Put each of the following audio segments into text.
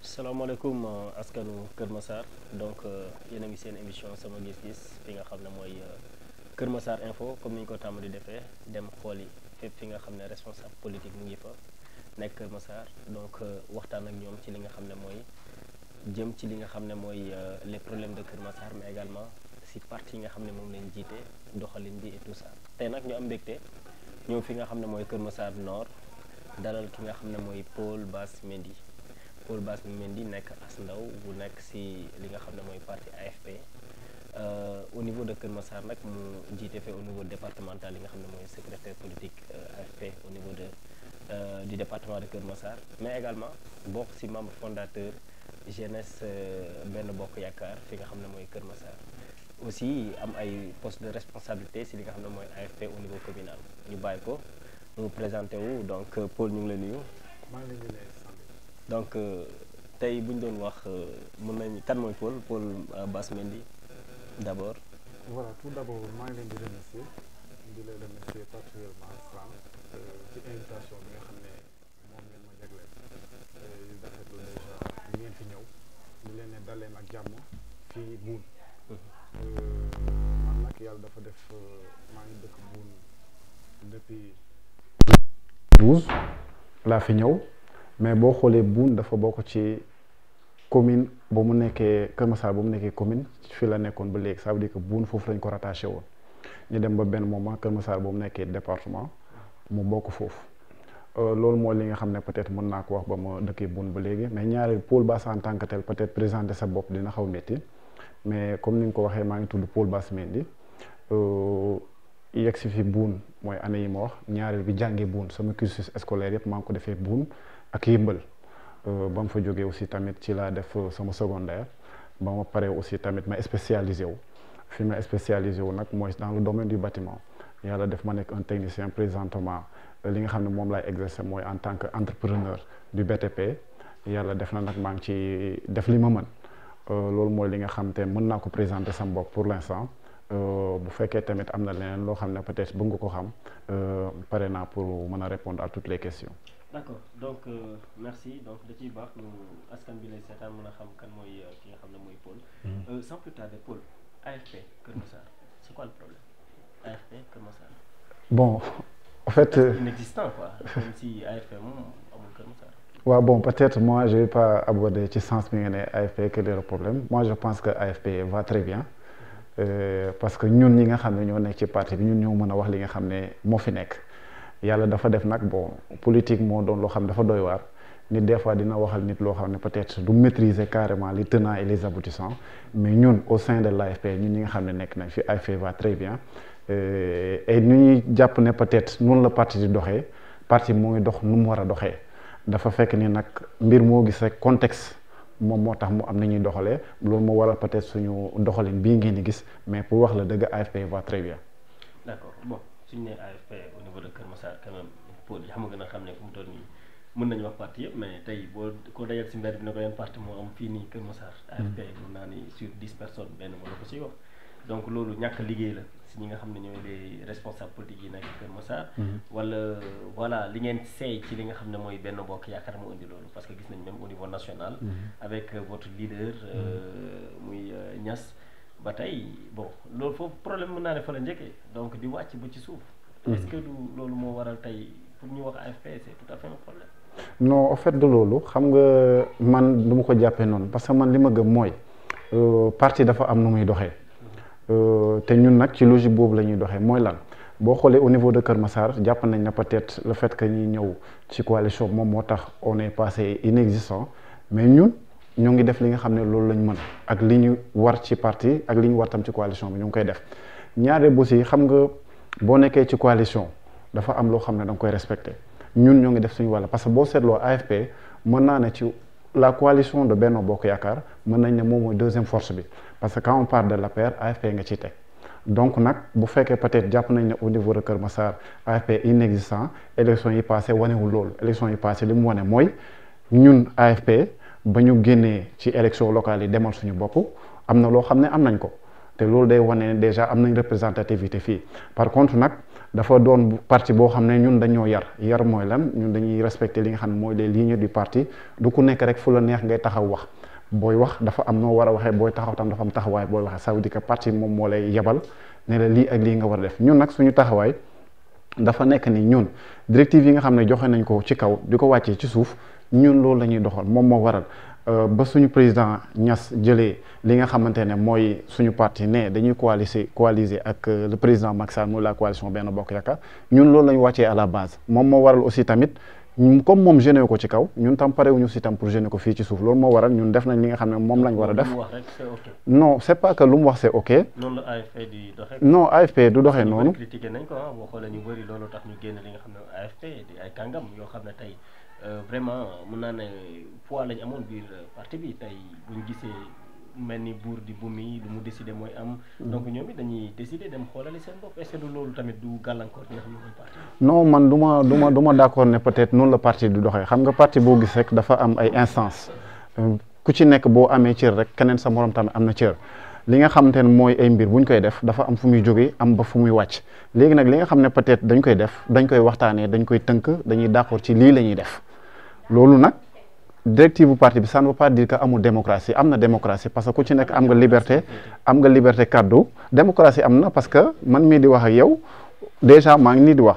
salaamaaleykum askanu Kër Massar donc yéen a ngi seen émission sama gis-gis fi nga xam ne mooy Kër Massar info comme ni ñu ko tàmm di defee dem xool yi fépp fi nga xam ne responsable politique mu ngi fa nekk Kër Massar donc waxtaan ak ñoom ci li nga xam ne mooy jëm ci li nga xam ne mooy les problèmes de Kër Massar mais également si parti yi nga xam ne moom lañ jiite doxalin bi et tout ça tey nag ñu am mbégte ñëw fi nga xam ne mooy Kër Massar Nord dalal ki nga xam ne mooy Paul Bass Mendy Paul Bass Mendy nekk as ndaw bu nekk si li nga xam ne mooy parti AFP au niveau de Kër Massar nag mu jiite fait au niveau départemental li nga xam ne mooy secrétaire politique AFP au niveau de du département de Kër Massar mais également bokk si membre fondateur jeunesse benn bokk yaakaar fi nga xam ne mooy Kër Massar aussi am ay poste de responsabilité si li nga xam ne mooy AFP au niveau communal ñu bàyyi ko mu présenté wu donc Paul ñu ngi la nuyu. maa ngi leen di lay sant. donc tey bu ñu doon wax mën nañ kan mooy Paul Bass Mendy d'abord. voilà tout d'abord maa ngi leen di remercier particulièrement Franck ci invitation bi nga xam ne moom ngeen ma jagleel yu rafetlu déjà ñu ngeen fi ñëw ñu leen ne daleen ak jàmm fii Boune. man nag yàlla dafa def maa ngi dëkk Boune depuis 12 laa fi ñëw. mais boo xoolee Boune dafa bokk ci commune ba mu nekkee Kër Massar ba mu nekkee commune fi la nekkoon ba léegi ça veut dire que Boune foofu lañ ko rattaché woon ñu dem ba benn moment Kër Massar ba mu nekkee département mu bokk foofu loolu mooy li nga xam ne peut-être mën naa ko wax ba ma dëkkee Boune ba léegi mais ñaareel Paul Bass en tant que tel peut-être présenter sa bopp dina xaw métti mais comme ni nga ko waxee maa ngi tudd Paul Bass Mendy yegg si fi Boune mooy année yi ma wax ñaareel bi jàngee Boune sama cursus scolaire yëpp maa ngi ko defee Boune ak Yëmbal ba mu fa jógee aussi tamit ci laa def sama secondaire ba ma paree aussi tamit ma spécialisé wu fi ma spécialisé wu nag mooy dans le domaine du bâtiment yàlla def ma nekk un technicien présentement li nga xam ne moom laay exercer mooy en tant que entrepreneur du BTP yàlla def na nag maa ngi ci def li ma mën loolu mooy li nga xam te mën naa ko présenter sama bopp pour l'instant bu fekkee tamit am na leneen loo xam ne peut-être bëgg nga ko xam pare naa pour mën a répondre à toutes les questions. D'accord donc merci donc da ciy baax ñu askan bi lay seetaan mën a xam kan mooy ki nga xam ne mooy Paul. Sans plus tarder Paul AFP Kër Massar c'est quoi le problème AFP Kër Massar. bon en fait. inexistant quoi même si AFP moom amul Kër Massar. waaw bon peut-être moi je vais pas aborder ci sens bi nga ne AFP quel est le problème moi je pense que AFP va très bien parce que ñun ñi nga xam ne ñoo nekk ci parti bi ñun ñoo mën a wax li nga xam ne moo fi nekk. yàlla dafa def nag bon politique moo doon loo xam ne dafa doy waar nit des fois dina waxal nit loo xam ne peut-être du maîtriser carrément les tenants et les aboutissants mais ñun au sein de l'AFP ñun ñi nga xam ne nekk nañ fi AFP va très bien et ñu ñuy jàpp ne peut-être noonu la parti di doxee parti moo ngi dox nu mu war a doxee dafa fekk ni nag mbir moo gis rek contexte moom moo tax mu am na ñuy doxalee loolu moo waral peut-être suñu doxalin bii ngeen di gis mais pour wax la dëgg AFP va très bien. D'accord bon suñu nee AFP au niveau de Kër Massar quand même Paul yi xam nga gën a xam ne fu mu toll nii mën nañu wax parti yëpp mais tey boo ko dajal si mbedd bi ne ko yan parti moo am fii nii Kër Massar. AFP mën naa ni sur 10 personnes benn moo la ko siy wax donc loolu ñàkk liggéey la si ñi nga xam ne ñooy les responsables politiques yi nekk Kër Massar. wala voilà li ngeen seey ci li nga xam ne mooy benn bokk yaakaar moo indi loolu parce que gis nañ même au niveau national. avec votre leader muy Niass. ba tey bon loolu foofu problème mën naa ne fa la njëkkee donc di wàcc ba ci suuf. est-ce que du loolu moo waral tey pour ñu wax AFP c'est tout à fait un problème. non en fait de loolu xam nga man du ma ko jàppee noonu parce que man li ma gëm mooy parti dafa am nu muy doxee. te ñun nag ci logique boobu la ñuy doxee mooy lan boo xoolee au niveau de Kër Massar jàpp nañ ne peut-être le fait que ñuy ñëw ci coalition moom moo tax on est passé inexistant mais ñun ñoo ngi def li nga xam ne loolu lañ mën ak li ñu war ci parti ak li ñu war tam ci coalition bi ñu ngi koy def ñaare bu si xam nga boo nekkee ci coalition dafa am loo xam ne da nga koy respecté ñun ñoo ngi def suñu wàll parce que boo seetloo AFP mën naa ne ci la coalition de Benno Bokk Yaakaar mën nañ ne moom mooy deuxième force bi parce que quand on parle de l'APR AFP nga ciy teg donc nag bu fekkee peut-être jàpp nañ ne au niveau de Kër Massar AFP inexistant élection yi passé wanewul loolu élection yi passé li mu wane mooy ñun AFP ba ñu génnee ci élection locale yi demal suñu bopp am na loo xam ne am nañ ko te loolu day wane ne déjà am nañ représentativité fii par contre nag dafa doon parti boo xam ne ñun dañoo yar mooy lan ñun dañuy respecter li nga xam ne mooy les lignes du parti du ku nekk rek fu la neex ngay taxaw wax booy wax dafa am noo war a waxee booy taxaw tam dafa am taxawaay booy waxee ça veut dire que parti moom moo lay yebal ne la lii ak lii nga war a def ñun nag suñu taxawaay dafa nekk ni ñun directive yi nga xam ne joxe nañ ko ci kaw di ko wàccee ci suuf ñun loolu la ñuy doxal moom moo waral ba suñu président Niass jëlee li nga xamante ne mooy suñu parti ne dañuy coaliser ak le président Macky Sall mooy la coalition Benno Bokk Yaakaar ñun loolu la ñu wàccee à la base moom moo waral aussi tamit comme moom génne ko ci kaw ñun tam parewuñu si tam pour génne ko fii ci suuf loolu moo waral ñun def nañ li nga xam ne moom lañ war a def non c'est pas que lu mu wax c'est ok noonu la AFP di doxee non AFP du doxee noonu critiqué nañ ko boo xoolee ñu bëri loolu tax ñu génne li nga xam ne AFP di ay kàngam yoo xam ne tey vraiment mën naa ne poids lañ amoon biir parti bi tey buñ gisee mel ni buur di bu mi lu mu décidé mooy am donc ñoom it dañuy décider dem xoolali seen bopp est-ce que du loolu tamit du gàllankoor bi nga xam ne mooy parti non man du ma d'accord ne peut-être noonu la parti du doxee xam nga parti boo gis rek dafa am ay instance ku ci nekk boo amee cër rek keneen sa morom tamit am na cër li nga xamante ne mooy ay mbir bu ñu koy def dafa am fu muy jógee am ba fu muy wàcc léegi nag li nga xam ne peut-être dañ koy def dañ koy waxtaanee dañ koy tënk dañuy d'accord ci lii la ñuy def loolu nag directive bu parti bi ça ne veut pas dire que amul démocratie am na démocratie parce que ku ci nekk am nga liberté kaddu démocratie am na parce que man mii di wax ak yow déjà maa ngi nii di wax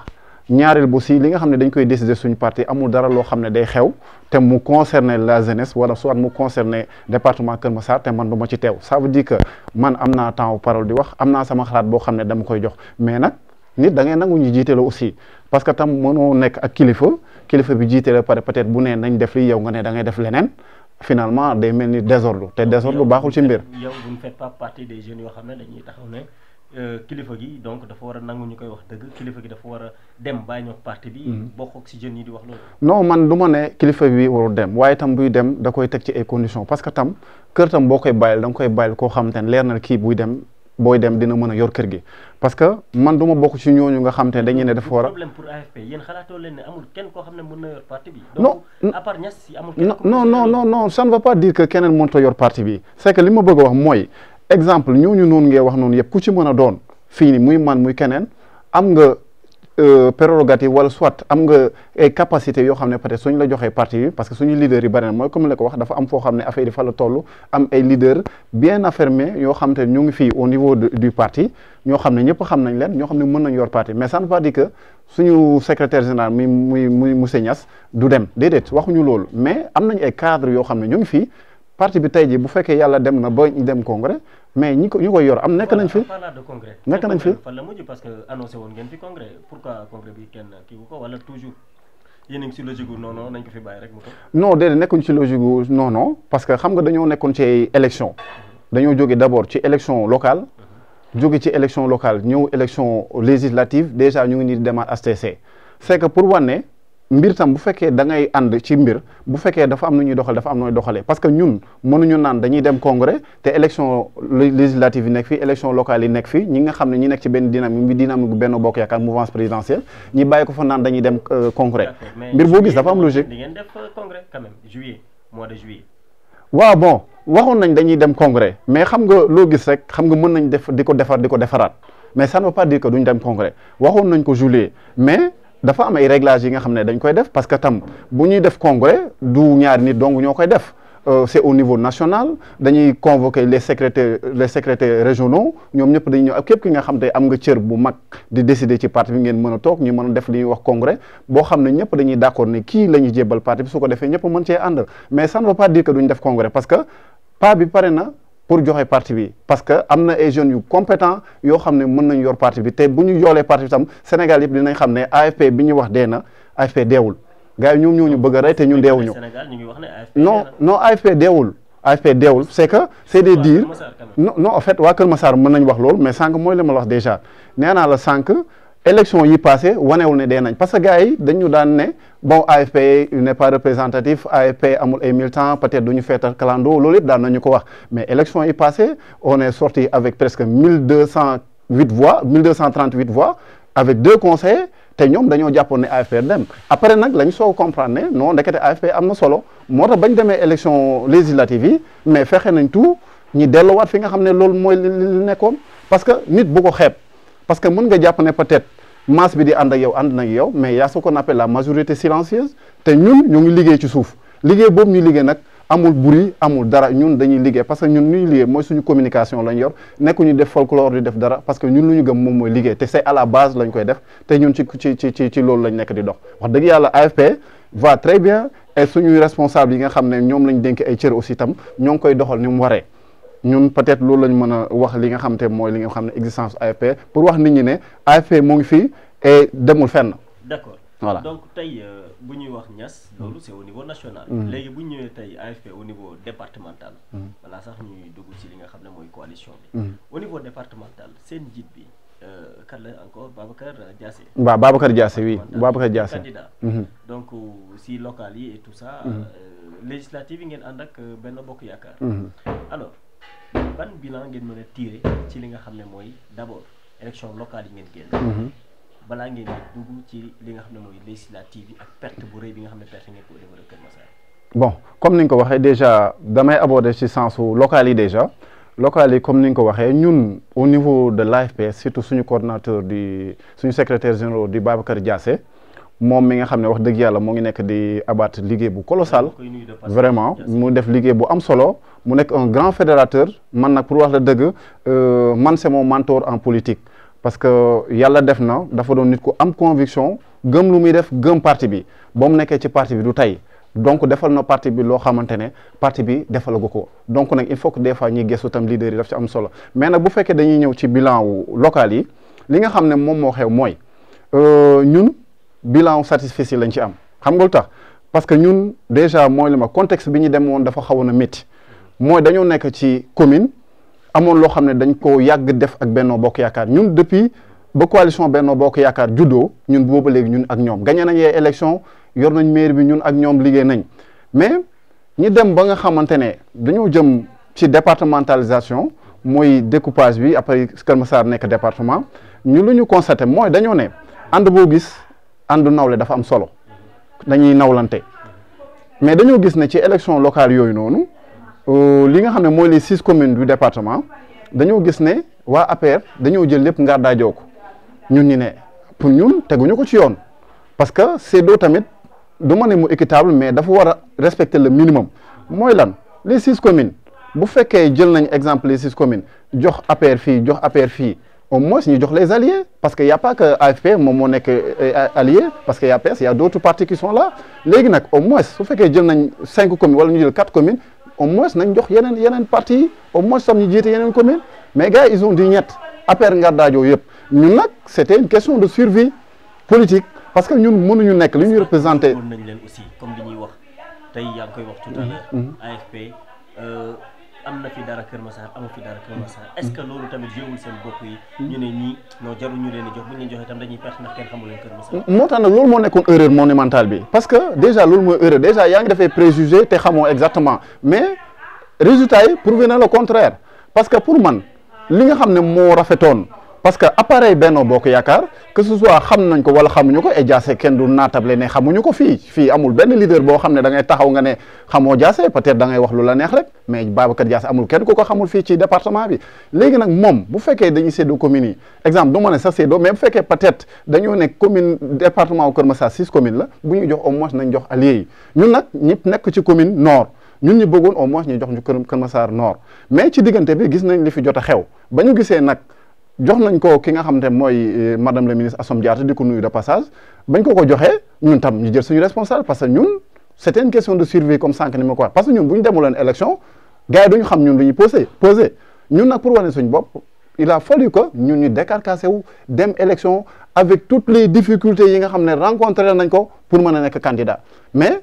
ñaareel bu si li nga xam ne dañ koy décider suñu parti amul dara loo xam ne day xew te mu concerner la jeunesse wala soit mu concerner département Kër Massar te man du ma ci teew ça veut dire que man am naa temps parole di wax am naa sama xalaat boo xam ne dama koy jox mais nag nit da ngay nangu ñu jiite la aussi parce que tam mënoo nekk ak kilifa bi jiite la pare peut-être bu nee nañ def lii yow nga ne da ngay def leneen finalement day mel ni désordre te désordre baaxul ci mbir. yow vous ne faites pas partie des jeunes yoo xam ne dañuy taxaw ne kilifa gi donc dafa war a nangu ñu koy wax dëgg kilifa gi dafa war a dem bàyyi ñoo parti bi. bokk ak si jeunes yi di wax loolu. non man du ma ne kilifa bi warul dem waaye tam buy dem da koy teg ci ay conditions parce que tam kër tam boo koy bàyyil da nga koy bàyyil koo xamante ne leer na kii buy dem. booy dem dina mën a yor kër gi parce que man du ma bokk ci ñooñu nga xam te ne dañuy ne dafa war a. problème pour AFP yéen xalaatoo leen ne amul kenn koo xam ne mën na yor parti bi. non donc à part Niass si amul non ça ne veut pas dire que keneen mënut a yor parti bi c'est que li ma bëgg a wax mooy exemple ñooñu noonu ngay wax noonu yëpp ku ci mën a doon fii ni muy man muy keneen am nga prérogative wala soit am nga ay capacité yoo xam ne peut-être suñ la joxee parti bi parce que suñu leaders yi bari na mooy comme la ko wax dafa am foo xam ne affaire yi fa la toll am ay leaders bien affirmés yoo xam te ñu ngi fii au niveau du parti ñoo xam ne ñëpp xam nañ leen ñoo xam ne mën nañ yor parti mais ça ne veut pas dire que suñu secrétaire général muy monsieur Niass du dem déedéet waxuñu loolu mais am nañ ay cadres yoo xam ne ñu ngi fii parti bi tey jii bu fekkee yàlla dem na ba ñu dem congrès mais ñu koy yor am nekk nañ fi. nekk nañ fi fan la mujj parce que annoncé woon ngeen fi congrès pourquoi congrès bi kenn kii wu ko wala toujours yéen a ngi si logique gu non nañ ko fi bàyyi rek mu ko. non déedéet nekkuñ ci logique gu non parce que xam nga dañoo nekkoon ci ay élection dañoo jóge d'abord ci élection locale. jóge ci élection locale ñëw élection législative déjà ñu ngi nii di demaat HCC c'est que pour wane mbir tam bu fekkee da ngay ànd ci mbir bu fekkee dafa am nu ñuy doxal dafa am nooy doxalee parce que ñun mënuñu naan dañuy dem congrès te élection législative yi nekk fii élection locale yi nekk fii ñi nga xam ne ñi nekk ci benn dynamique Benno Bokk Yaakaar mouvance présidentielle ñi bàyyi ko fa naan dañuy dem congrès mbir boo gis dafa am logique. di ngeen def congrès quand même mois de juillet. waaw bon waxoon nañ dañuy dem congrès mais xam nga loo gis rek xam nga mën nañ def di ko defaraat mais ça ne veut pas dire que duñ dem congrès waxoon nañ ko juillet mais dafa am ay réglages yi nga xam ne dañ koy def parce que tam bu ñuy def congrès du ñaari nit donc ñoo koy def c'est au niveau national dañuy convoquer les secrétaires régionaux ñoom ñëpp dañuy ñëw ak képp ki nga xam te am nga cër bu mag di décider ci parti bi ngeen mën a toog ñu mën a def li ñuy wax congrès boo xam ne ñëpp dañuy d'accord ne kii la ñuy jébbal parti bi su ko defee ñëpp mën cee ànd mais ça ne veut pas dire que duñ def congrès parce que pas bi pare na pour joxe parti bi parce que am na ay jeunes yu compétents yoo xam ne mën nañ yor parti bi te bu ñu yoolee parti bi tam Sénégal yëpp dinañ xam ne AFP bi ñu wax dee na AFP deewul gars yi ñoom ñoo ñu bëgg a rey te ñun deewuñu. non non AFP deewul. AFP deewul c'est que c'est des dires non en fait waa Kër Massar mën nañ wax loolu mais sànq mooy li ma la wax déjà nee naa la sànq élection yi passé wanewul ne dee nañ parce que gars yi dañu daan ne bon AFP n'est pas représentatif AFP amul ay militants peut-être du ñu feetal calando loolu yëpp daan nañu ko wax mais élection yi passé on est sorti avec presque 1208 voix 1238 voix avec 2 conseillers te ñoom dañoo jàppoon ne AFP dem après nag lañ soo comprendre ne non ndekete AFP am na solo moo tax bañ demee élection législative yi mais fexe nañ tout ñi delluwaat fi nga xam ne loolu mooy li nekkoon parce que nit bu ko xeeb parce que mën nga jàpp ne peut-être masse bi di ànd ak yow ànd na yow mais y a ce qu'on appelle la majorité silencieuse te ñun ñu ngi liggéey ci suuf liggéey boobu ñu liggéey nag amul bruit amul dara ñun dañuy liggéey parce que ñun ñuy liggéey mooy suñu communication lañ yor nekkuñu def folklore di def dara parce que ñun lu ñu gëm moom mooy liggéey te c'est à la base lañ koy def te ñun ci loolu lañ nekk di dox wax dëgg yàlla AFP va très bien et suñuy responsable yi nga xam ne ñoom lañ dénk ay cër aussi tam ñoo ngi koy doxal ni mu waree ñun peut-être loolu lañ mën a wax li nga xam te mooy li nga xam ne existence AFP pour wax nit ñi ne AFP moo ngi fii et demul fenn. D'accord. Voilà. Donc tey bu ñuy wax Niass loolu c'est au niveau national. léegi bu ñu ñëwee tey AFP au niveau départemental. balaa sax ñuy dugg ci li nga xam ne mooy coalition bi. au niveau départemental seen njiit bi kan la encore Babacar Diassé. waaw Babacar Diassé oui Babacar Diassé. candidat. donc si local yi et tout ça. législative yi ngeen ànd ak Benno Bokk Yaakaar. alors ban bilan ngeen mën a tirer ci li nga xam ne mooy d'abord élection locale yi ngeen génn. balaa ngeen di dugg ci li nga xam ne mooy législative yi ak perte bu rëy bi nga xam ne perte ngeen ko au niveau de Kër Massar. bon comme ni nga ko waxee déjà damay aborder ci sensu local yi déjà local yi comme ni nga ko waxee ñun au niveau de l'AFP surtout suñu coordonnateur di suñu secrétaire général di Babacar Diassé moom mi nga xam ne wax dëgg yàlla moo ngi nekk di abat liggéey bu colossal vraiment mu def liggéey bu am solo mu nekk un grand fédérateur man nag pour wax la dëgg man c'est mon mentor en politique. parce que yàlla def na dafa doon nit ku am conviction gëm lu muy def gëm parti bi ba mu nekkee ci parti bi du tey donc defal na parti bi loo xamante ne parti bi defalagu ko donc nag il faut que des fois ñuy gëstu tam leader yi daf ci am solo mais nag bu fekkee dañuy ñëw ci bilan wu local yi li nga xam ne moom moo xew mooy ñun bilan satisfecit lañ ci am xam nga lu tax parce que ñun déjà mooy li ma contexte bi ñu dem woon dafa xawoon a métti mooy dañoo nekk ci commune. amoon loo xam ne dañ ko yàgg def ak Benno Bokk Yaakaar ñun depuis ba coalition Benno Bokk Yaakaar juddoo ñun booba léegi ñun ak ñoom gagné nañ ay élection yor nañ mairie bi ñun ak ñoom liggéey nañ mais ñi dem ba nga xamante ne dañoo jëm ci départementalisation mooy découpage bi après Kër Massar nekk département ñu lu ñu constaté mooy dañoo ne ànd boo gis ànd nawle dafa am solo dañuy nawlante mais dañoo gis ne ci élection locale yooyu noonu li nga xam ne mooy les 6 communes du département dañoo gis ne waa APR dañoo jël lépp ngaar daajoo ko ñun ñi ne pour ñun teguñu ko ci yoon parce que c'est doo tamit du ma ne mu équitable mais dafa war a respecter le minimum mooy lan les 6 communes bu fekkee jël nañ exemple les 6 communes jox APR fii jox APR fii au moins ñu jox les alliés parce que y a pas que AFP moom moo nekk allié parce que y a PS y a d'autres partis qui sont là léegi nag au moins su fekkee jël nañ 5 communes wala ñu jël 4 communes au moins nañ jox yeneen parti yi au moins tam ñu jiite yeneen commune mais gars ils ont dit ñett APR ngar daajoo yëpp ñun nag c'était une question de survie politique parce que ñun mënuñu nekk li ñuy représenté. nañ leen aussi comme li ñuy wax tey yaa ngi koy wax tout à l'heure AFP am na fi dara Kër Massar amu fi dara Kër Massar est-ce que loolu tamit jéewul seen bopp yi ñu ne ñii non jarul ñu leen di jox bu ñu leen joxee tam dañuy perte ndax kenn xamul leen Kër Massar. moo tax nag loolu moo nekkoon erreur monumentale bi parce que déjà loolu mooy erreur déjà yaa ngi defee préjugé te xamoo exactement mais résultat yi prouvé na le contraire parce que pour man li nga xam ne moo rafetoon parce que appareil Benno Bokk Yaakaar que ce soit xam nañ ko wala xamuñu ko et Diassé kenn du naatable ne xamuñu ko fii amul benn leader boo xam ne da ngay taxaw nga ne xamoo Diassé peut-être da ngay wax lu la neex rek mais Babacar Diassé amul kenn ku ko xamul fii ci département bi léegi nag moom bu fekkee dañuy séddoo communes yi exemple du ma ne sax séddoo mais bu fekkee peut-être dañoo ne commune département wu Kër Massar 6 communes la bu ñu jox au moins nañ jox alliés yi ñun nag ñëpp nekk ci commune nord ñun ñu bëggoon au moins ñu jox ñu Kër Massar nord mais ci diggante bi gis nañ li fi jot a xew ba ñu gisee nag jox nañ ko ki nga xam te mooy madame la ministre Assome Diatta di ko nuyu de passage bañ ko joxee ñun tam ñu jël suñu responsable parce que ñun c'était une question de survie comme sànq ni ma ko wax parce que ñun bu ñu demuloon élection gars yi duñu xam ñun lu ñuy posé ñun nag pour wane suñu bopp il a fallu que ñun ñu décarcassé wu dem élection avec toutes les difficultés yi nga xam ne rencontré nañ ko pour mën a nekk candidat mais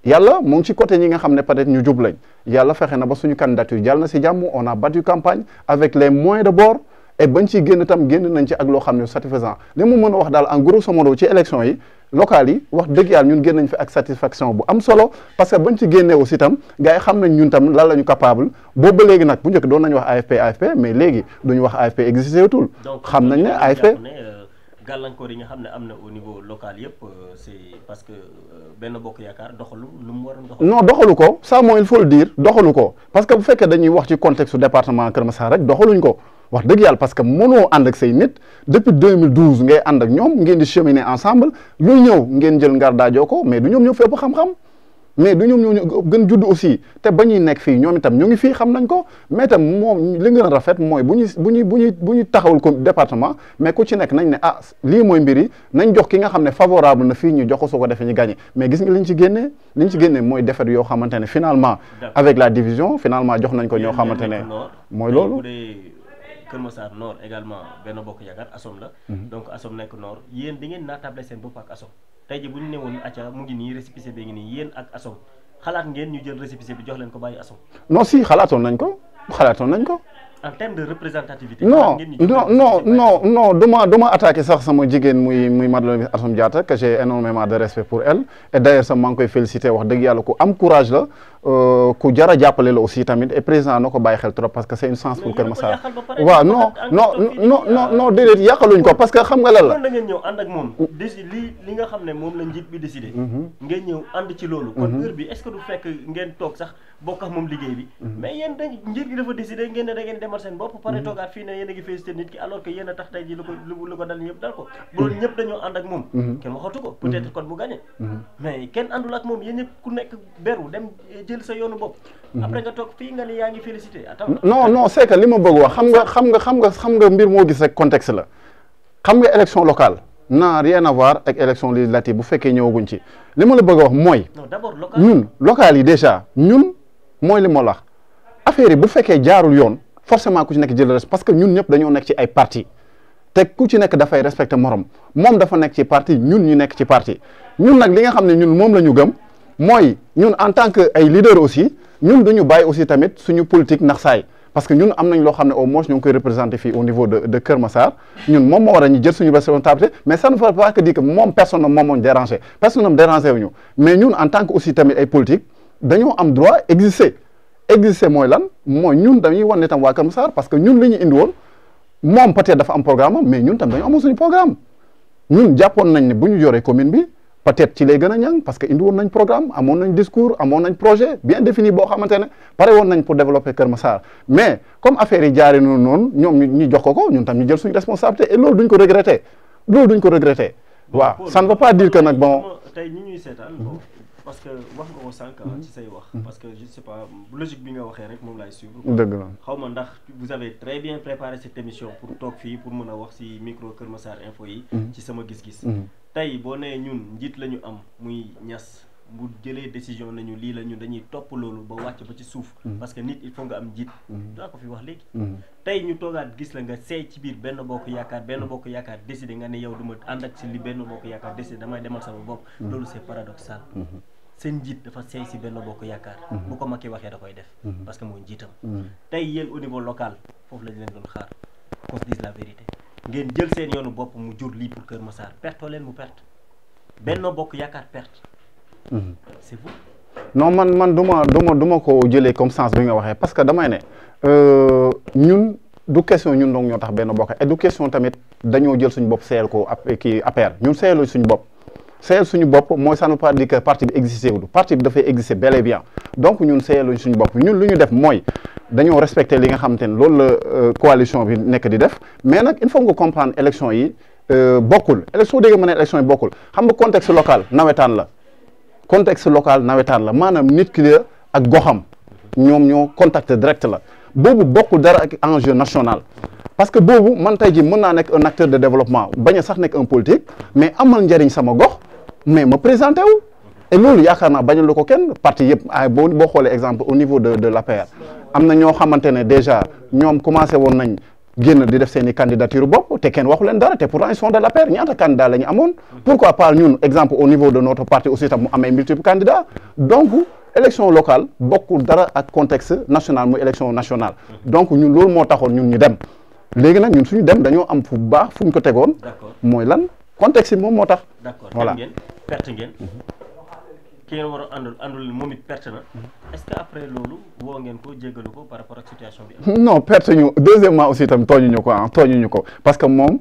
yàlla mu ngi ci côté ñi nga xam ne peut-être ñu jub lañ yàlla fexe na ba suñu candidature jàll na si jàmm on a battu campagne avec les moyens de bord et bañ ciy génn tam génn nañ ci ak loo xam ne satisfaisant li mu mën a wax daal en grosso modo ci élection yi locales yi wax dëgg yàlla ñun génn nañ fi ak satisfaction bu am solo parce que bañ ci génnee aussi tam gars yi xam nañ ñun tam lan la ñu capable boobu ba léegi nag bu njëkk doon nañu wax AFP mais léegi duñu wax AFP existé tul xam nañ ne AFP gàllankoor yi nga xam ne am na au niveau local yëpp c'est parce que benn bokk yaakaar doxalu lu mu waroon doxalu. non doxalu ko ça mooy il faut le dire doxalu ko parce que bu fekkee dañuy wax ci contexte département Kër Massar rek doxaluñ ko wax dëgg yàlla parce que mënoo ànd ak say nit depuis 2012 ngay ànd ak ñoom ngeen di cheminer ensemble luy ñëw ngeen jël ngar daajoo ko mais du ñoom ñoo fi ëpp xam-xam mais du ñoom ñoo gën judd aussi te ba ñuy nekk fii ñoom itam ñu ngi fii xam nañ ko mais itam moom li gën a rafet mooy bu ñuy taxawul ko département mais ku ci nekk nañ ne ah lii mooy mbir yi nañ jox ki nga xam ne favorable na fii ñu jox ko soo ko defee ñu gagné mais gis nga liñ ci génnee mooy défaite yoo xamante ne finalement avec la division finalement jox nañ ko ñoo xamante ne mooy loolu. Kër Massar Nord également benn bokk yaakaar ASOM la. donc ASOM nekk Nord yéen di ngeen naatable seen bopp ak ASOM tey ji bu ñu newoon acca mu ngi nii récépissé bi ngi nii yéen ak ASOM xalaat ngeen ñu jël récépissé bi jox leen ko bàyyi ASOM. non si xalaatoon nañ ko. en termes de représentativité. non duma attaqué sax sama jigéen muy Madeleine Assome Diatta que j'ai énormément de respect pour elle et d'ailleurs sax maa ngi koy féliciter wax dëgg yàlla ku am courage la ku jara jàppale la aussi tamit et président na ko bàyyi xel trop parce que c'est une chance pour Kër Massar waaw non déedéet yàqaluñ ko parce que xam nga lan la da ngeen ñëw ànd ak moom li nga xam ne moom la njiit bi décidé ngeen ñëw ànd ci loolu kon heure bi est-ce que du fekk ngeen toog sax bokk ak moom liggéey bi mais yéen da njiit gi dafa décidé ngeen ne da ngeen demal seen bopp pare toogaat fii ne yéen a ngi félicité nit ki alors que yéen a tax tey ji lu ko dal ñëpp dal ko bu doon ñëpp dañoo ànd ak moom kenn waxatu ko peut-être kon bu gagné mais kenn àndul ak moom yéen ñëpp ku nekk beru dem jël sa yoonu bopp après nga toog fii nga ni yaa ngi félicité non c'est que li ma bëgg wax xam nga mbir moo gis rek contexte la xam nga élection locale n'a rien à voir ak élection législative bu fekkee ñëwaguñ ci li ma la bëgg a wax mooy ñun local yi déjà ñun mooy li ma la wax affaire yi bu fekkee jaarul yoon forcément ku ci nekk jël respect parce que ñun ñëpp dañoo nekk ci ay parti te ku ci nekk dafay respecter morom moom dafa nekk ci parti ñun ñu nekk ci parti ñun nag li nga xam ne ñun moom la ñu gëm mooy ñun en tant que ay leader aussi ñun duñu bàyyi aussi tamit suñu politique nax saay parce que ñun am nañ loo xam ne au moins ñu ngi koy représenter fii au niveau de Kër Massar ñun moom moo war a ñu jël suñu responsabilité mais ça ne veut pas dire que moom personne moom moo ñu dérangé personne am dérangé wuñu mais ñun en tant que aussi tamit ay politique dañoo am droit exister mooy lan mooy ñun dañuy wan ne tam waa Kër Massar parce que ñun li ñu indi woon moom peut-être dafa am programme mais ñun tam dañoo amoon suñu programme ñun jàppoon nañ ne bu ñu yoree commune bi peut-être ci lay gën a ñàng parce que indi woon nañ programme amoon nañ discours amoon nañ projet bien défini boo xamante ne pare woon nañ pour développer Kër Massar mais comme affaire yi jaaree noonu ñoom ñu jox ko ñun tam ñu jël suñu responsabilité et loolu duñ ko regretter waaw ça ne veut pas dire que nag bon tey ñi ñuy seetaan parce que wax nga ko sànq ci say wax parce que je sais pas logique bi nga waxee rek moom laay suivre dëgg la xaw ma ndax vous avez très bien préparé cette émission pour toog fii pour mën a wax ci micro Kër Massar info yi ci sama gis-gis tey boo nee ñun njiit la ñu am muy Niass bu jëlee décision nañu lii la ñu dañuy topp loolu ba wàcc ba ci suuf parce que nit il faut nga am njiit daa ko fi wax léegi tey ñu toogaat gis la nga seey ci biir benn bokk yaakaar décidé nga ne yow du ma ànd ak ci li benn bokk yaakaar décidé damay demal sama bopp loolu c'est paradoxal seen njiit dafa seey si benn bokk yaakaar bu ko Macky waxee da koy def parce que mooy njiitam tey yéen au niveau local foofu lañ leen doon xaar qu'on se dise la vérité ngeen jël seen yoonu bopp mu jur lii pour Kër Massar pertoo leen mu perte benn bokk yaakaar perte c'est vous non man duma ko jëlee comme sens bi nga waxee parce que damay ne ñun du question ñun donc ñoo tax benn bokk et du question tamit dañoo jël suñu bopp seeyal ko kii APR ñun seeyaloo suñu bopp seeyal suñu bopp mooy ça ne veut pas dire que parti bi existé wul parti bi dafay exister bel et bien donc ñun seeyaluñ suñu bopp ñun lu ñu def mooy dañoo respecter li nga xamante ne loolu la coalition bi nekk di def mais nag il faut nga comprendre élection yi bokkul élection dégg ma ne élection yi bokkul xam nga contexte local nawetaan la maanaam nit ki la ak goxam ñoom ñoo contact direct la boobu bokkul dara ak enjeu national parce que boobu man tey ji mën naa nekk un acteur de développement bañ a sax nekk un politique mais amal njëriñ sama gox mais ma présenté wu et loolu yaakaar naa bañal lu ko kenn parti yëpp boo xoolee exemple au niveau de l'APR am na ñoo xamante ne déjà ñoom commencé woon nañ génn di def seen i candidature bopp te kenn waxu leen dara te pourtant ils sont de l'APR ñaata candidat la ñu amoon. pourquoi pas ñun exemple au niveau de notre parti aussi tam mu amee multiples candidats donc élection locale bokkul dara ak contexte national muy élection nationale. donc ñun loolu moo taxoon ñun ñu dem léegi nag ñun suñu dem dañoo am fu baax fu ñu ko tegoon. mooy lan contexte bi moom moo tax. voilà perte ngeen. ki ngeen war a àndul moom it perte na est-ce que après loolu woo ngeen ko jéggalu ko par rapport ak situation bi. non perte ñu deuxièmement aussi itam tooñuñu ko tooñuñu ko parce que moom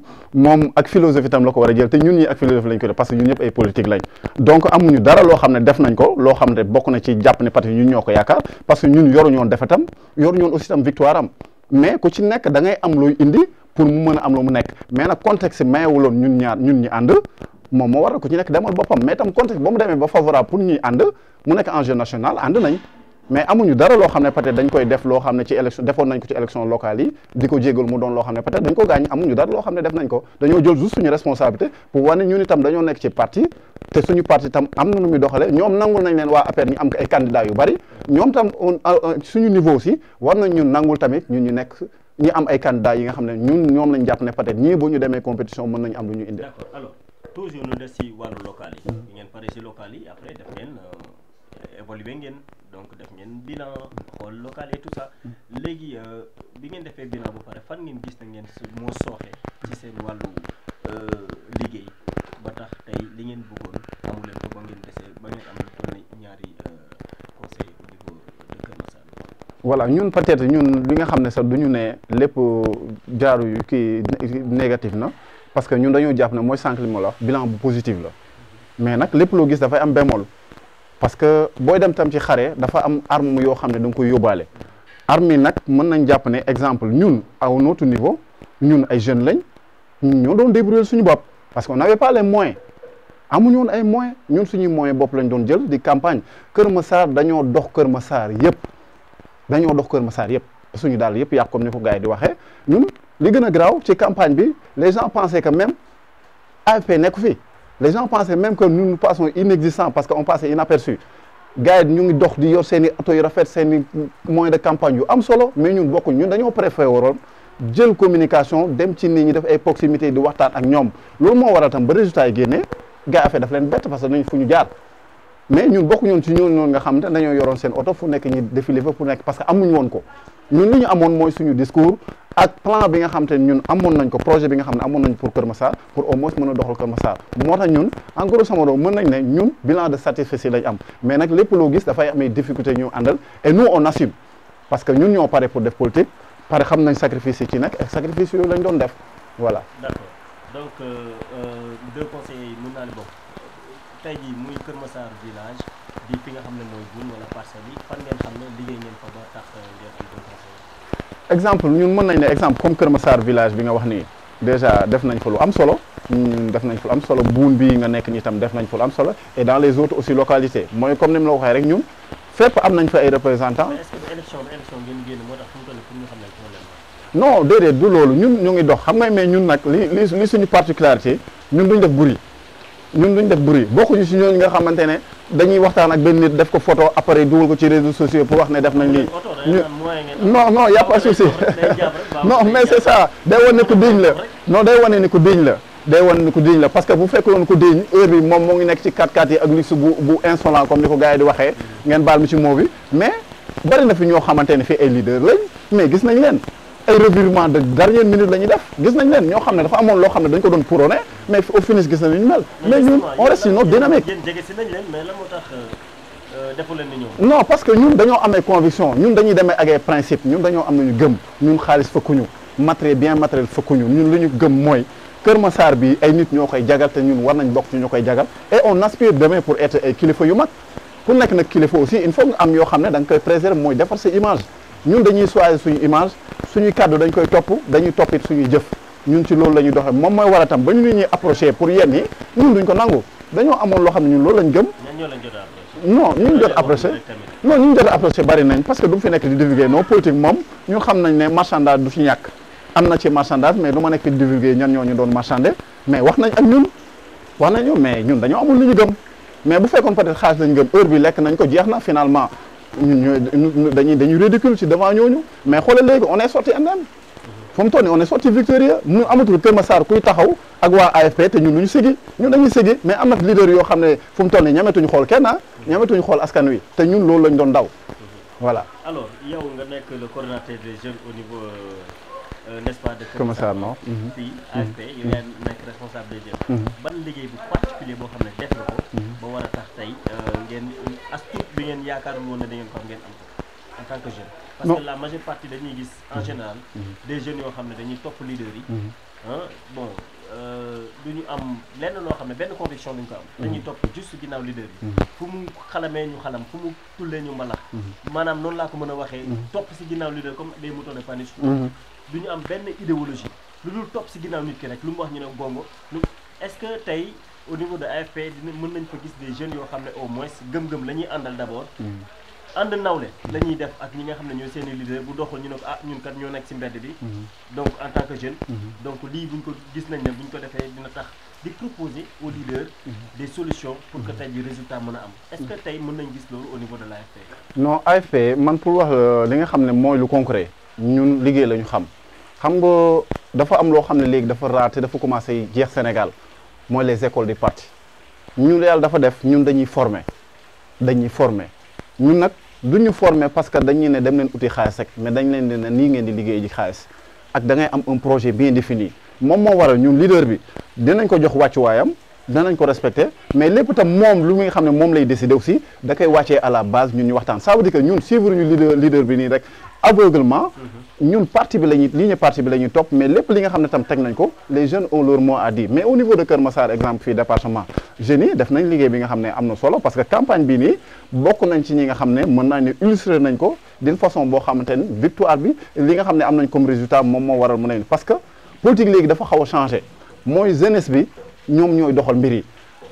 ak philosophie itam la ko war a jël te ñun ñi ak philosophie lañ ko def parce que ñun ñëpp ay politique lañ donc amuñu dara loo xam ne def nañ ko loo xam ne bokk na ci jàpp ne parti ñun ñoo ko yaakaar parce que ñun yoruñoon defetam yoruñoon aussi itam victoire am mais ku ci nekk da ngay am looy indi pour mu mën a am lu mu nekk mais nag contexte mayewuloon ñun ñi ànd moom moo waral ku ci nekk demal boppam mais tam contexte ba mu demee ba favorable pour ñuy ànd mu nekk enjeu national ànd nañ mais amuñu dara loo xam ne peut-être dañ koy def loo xam ne ci élection defoon nañ ko ci élection locale yi di ko jégal mu doon loo xam ne peut-être dañ ko gaañ amuñu dara loo xam ne def nañ ko dañoo jël juste suñu responsabilité pour wane ñun itam dañoo nekk ci parti te suñu parti tam am na nu muy doxale ñoom nangul nañ leen waa APR ñu am ay candidats yu bari ñoom tam suñu niveau aussi war nañ ñun nangul tamit ñun ñu nekk ñi am ay candidats yi nga xam ne ñun ñoom lañ jàpp ne peut-être ñii bu ñu demee compétition mën nañu am lu ñu indi. D'accord. Alors toujours ñu des ci wàllu local yi. bi ngeen pare ci local yi après def ngeen évoluer ngeen donc def ngeen bilan xool local et tout ça léegi bi ngeen defee bilan bu pare fan ngeen gis na ngeen moo sooxe ci seen wàllu liggéey ba tax tey li ngeen bëggoon amu leen ko ba ngeen desee ba ngeen am lu toll ñaari conseil au niveau de Kër Massar. voilà ñun peut-être ñun li nga xam ne sax du ñu ne lépp jaaru yu kii négatif na parce que ñun dañoo jàpp ne mooy sànq li ma la wax bilan bu positif la mais nag lépp loo gis dafay am bémol parce que booy dem tam ci xare dafa am arme yoo xam ne da nga koy yóbbaale arme yi nag mën nañ jàpp ne exemple ñun à notre niveau ñun ay jeunes lañ ñoo doon débrouiller suñu bopp parce que on n'avait pas les moyens amuñu woon ay moyens ñun suñuy moyens bopp lañ doon jël di campagne Kër Massar dañoo dox Kër Massar yëpp suñu daal yëpp yàq comme ni ko gars yi di waxee ñun li gën a garaaw ci campagne bi les gens pensaient que même AFP nekku fi les gens pensaient même que nous passons inexistants parce que on passait inaperçu gars yi ñu ngi dox di yor seen i oto yu rafet seen i moyens de campagne yu am solo mais ñun bokkuñ ñun dañoo préféré waroon jël communication dem ci nit ñi def ay proximité di waxtaan ak ñoom loolu moo waral tam ba résultat yi génnee gars yi affaire daf leen bett parce que dañu fu ñu jaar mais ñun bokku ñoon ci ñooñu noonu nga xam ne dañoo yoroon seen oto fu nekk ñi défilé fa fu nekk parce que amuñu woon ko ñun li ñu amoon mooy suñu discours ak plan bi nga xam te ñun amoon nañ ko projet bi nga xam ne amoon nañ pour Kër Massar pour au moins mën a doxal Kër Massar moo tax ñun en grosso modo mën nañ ne ñun bilan de satisfait lañ am mais nag lépp loo gis dafay amee difficulté ñu àndal et nous on assume parce que ñun ñoo pare pour def politique pare xam nañ sacrifice yi ci nekk et sacrifice yooyu lañ doon def voilà. D'accord donc deux conseillers yi mën naa ne bokk tey jii muy Kër Massar village di fi nga xam ne mooy Boune wala Parcelles yi fan ngeen xam ne liggéey ngeen fa ba tax ngeen am deux conseillers. exemple ñun mën nañ ne exemple comme Kër Massar village bi nga wax nii déjà def nañ fa lu am solo def nañ fa lu am solo Boune bi nga nekk nii tam def nañ fa lu am solo et dans les autres aussi localités mooy comme ni mu la waxee rek ñun fépp am nañ fa ay représentants. mais est-ce que élection ngeen génn moo tax fu mu toll pour ñu xam ne problème la. non déedéet du loolu ñun ñu ngi dox xam nga mais ñun nag li suñu particularité ñun duñ def bruit bokkuñu si ñooñu nga xamante ne dañuy waxtaan ak benn nit def ko photo après dugal ko ci réseaux sociaux pour wax ne def nañ lii non y a pas de souci non mais c'est ça day wane ne ku diñ la non day wane ni ku diñ la parce que bu fekkoon ku diñ heure bi moom moo ngi nekk ci 4x4 yi ak luxe bu insolent comme ni ko gars yi di waxee ngeen baal mi ci moo bi mais bari na fi ñoo xamante ne fii ay leader lañ mais gis nañ leen ay revirement de dernière minute la ñuy def gis nañ leen ñoo xam ne dafa amoon loo xam ne dañ ko doon couronné mais au finish gis nañ ñu mel mais ñun on reste une autre dynamique. mais lan moo tax defu leen ni ñëw. non parce que ñun dañoo amee conviction ñun dañuy demee ak ay principe ñun dañoo am nañu gëm ñun xaalis fëkkuñu bien matériel fëkkuñu ñun li ñu gëm mooy Kër Massar bi ay nit ñoo koy jagal te ñun war nañ bokk ci ñu koy jagal et on aspire demain pour être ay kilifa yu mag pour nekk nag kilifa aussi il faut nga am yoo xam ne da nga koy préserver mooy defar sa image ñun dañuy choisir suñu image suñuy kàddu dañ koy topp dañuy toppit suñuy jëf ñun ci loolu la ñuy doxee moom mooy war a tam ba ñu nit ñuy approché pour yenn yi ñun duñ ko nangu dañoo amoon loo xam ne ñun loolu lañ gëm. non ñu jot approché non ñu jot approché bari nañ parce que du fi nekk di divulguer non politique moom ñun xam nañ ne marchandage du ci ñàkk am na ci marchandage mais du ma nekk di divulguer ñan ñoo ñu doon marchander mais wax nañ ak ñun mais ñun dañoo amul lu ñu gëm mais bu fekkoon peut-être xaalis lañ gëm heure bi lekk nañ ko jeex na finalement ñun dañuy ridicule ci devant ñooñu mais xoolal léegi on est sorti indemne fu mu toll nii on est sorti victorieux mu amatul Kër Massar kuy taxaw ak waa AFP te ñun duñu sigi ñun dañuy sigi mais am na leader yoo xam ne fu mu toll nii ñametuñu xool kenn ñametuñu xool askan wi te ñun loolu lañ doon daw voilà. alors yow nga nekk le coordonnateur des jeunes au niveau n'est-ce pas de Kër Massar Nord fii AFP yow yaa nekk responsable des jeunes ban liggéey bu particulier boo xam ne def nga ko ba war a tax tey ngeen as tuut bi ngeen yaakaarul woon ne da ngeen ko am ngeen am ko en tant que jeune parce que la majeure partie dañuy gis en général des jeunes yoo xam ne dañuy topp leader yi bon du ñu am lenn loo xam ne benn conviction duñ ko am dañuy topp juste ginnaaw leader yi fu mu xalamee ñu xalam fu mu tullee ñu mbalax maanaam noonu laa ko mën a waxee topp si ginnaaw leader comme des moutons de Paniche du ñu am benn idéologie lu dul topp si ginnaaw nit ki rek lu mu wax ñu ne gongo est-ce que tey au niveau de AFP mën nañ fa gis des jeunes yoo xam ne au moins gëm-gëm la ñuy àndal d'abord ànd nawle la ñuy def ak ñi nga xam ne ñooy seeni leader bu doxul ñu ne ko ñun kat ñoo nekk ci mbedd bi donc en tant que jeune donc lii buñ ko gis nañ ne buñ ko defee dina tax di proposer aux leaders des solutions pour que tey ji résultat mën a am est-ce que tey mën nañ gis loolu au niveau de l'AFP non AFP man pour wax li nga xam ne mooy lu concret ñun liggéey la ñu xam nga dafa am loo xam ne léegi dafa raar te dafa commencé jeex Sénégal mooy les écoles du parti ñun yàlla dafa def ñun dañuy former ñun nag duñu former parce que dañuy ne dem leen uti xaalis rek mais dañ leen di ne nii ngeen di liggéey ji xaalis ak da ngay am un projet bien défini moom moo waral ñun leader bi dinañ ko jox wàccuwaayam danañ ko respecter mais lépp itam moom lu nga xam ne moom lay décider aussi da koy wàccee à la base ñun ñu waxtaan ça veut dire que ñun suivre ñu leader bi nii rek aveuglement ñun parti bi la ñuy ligne parti bi la ñuy topp mais lépp li nga xam ne tam teg nañ ko les jeunes ont leur mot à dire mais au niveau de Kër Massar exemple fii département jeunes yi def nañ liggéey bi nga xam ne am na solo parce que campagne bii nii bokk nañ ci ñi nga xam ne mën naa ne illustrer nañ ko d'une façon boo xamante ni victoire bi li nga xam ne am nañ comme résultat moom moo waral mu ne parce que politique léegi dafa xaw a changé mooy jeunesse bi ñoom ñooy doxal mbir yi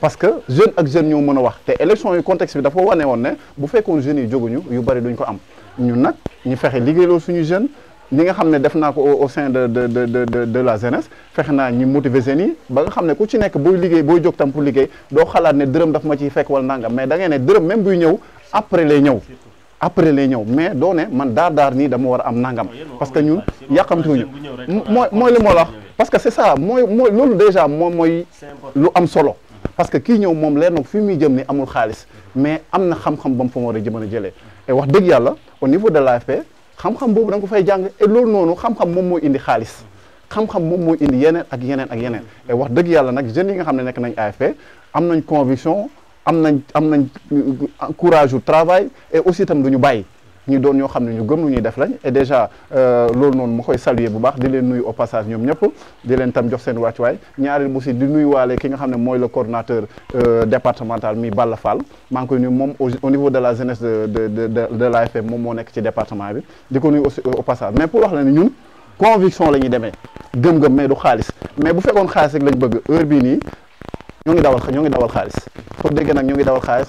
parce que jeune ak jeune ñoo mën a wax te élection yi contexte bi dafa wane woon ne bu fekkoon jeunes yi jóguñu yu bari duñ ko am ñun nag ñu fexe liggéey loolu suñu jeune ñi nga xam ne def naa ko au sein de la jeunesse fexe naa ñu motiver jeunes yi ba nga xam ne ku ci nekk booy liggéey booy jóg tam pour liggéey doo xalaat ne dërëm daf ma ciy fekk wala nangam mais da ngay ne dërëm même buy ñëw après lay ñëw mais doo ne man daar nii dama war a am nangam parce que ñun yàqamtuñu mooy li moo la wax parce que c'est ça mooy loolu déjà moom mooy lu am solo parce que kii ñëw moom leer na fi muy jëm ni amul xaalis mais am na xam-xam ba mu fa war a mën a jëlee et wax dëgg yàlla au niveau de l'AFP xam-xam boobu da nga ko fay jàng et loolu noonu xam-xam moom mooy indi xaalis xam-xam moom mooy indi yeneen ak yeneen et wax dëgg yàlla nag jeunes yi nga xam ne nekk nañ AFP am nañ conviction am nañ courage au travail et aussi itam duñu bàyyi ñu doon ñoo xam ne ñu gëm lu ñuy def lañ et déjà loolu noonu ma koy saluer bu baax di leen nuyu au passage ñoom ñëpp di leen tam jox seen wàccuwaay ñaareel aussi di nuyu waale ki nga xam ne mooy le coordonnateur départemental mi Balla Fall maa ngi koy nuyu moom au niveau de la jeunesse de l'AFP moom moo nekk ci département bi di ko nuyu aussi au passage mais pour wax la ne ñun conviction la ñuy demee gëm-gëm mais du xaalis mais bu fekkoon xaalis rek lañ bëgg heure bii nii ñoo ngi dawal xaalis pour dégg nag ñoo ngi dawal xaalis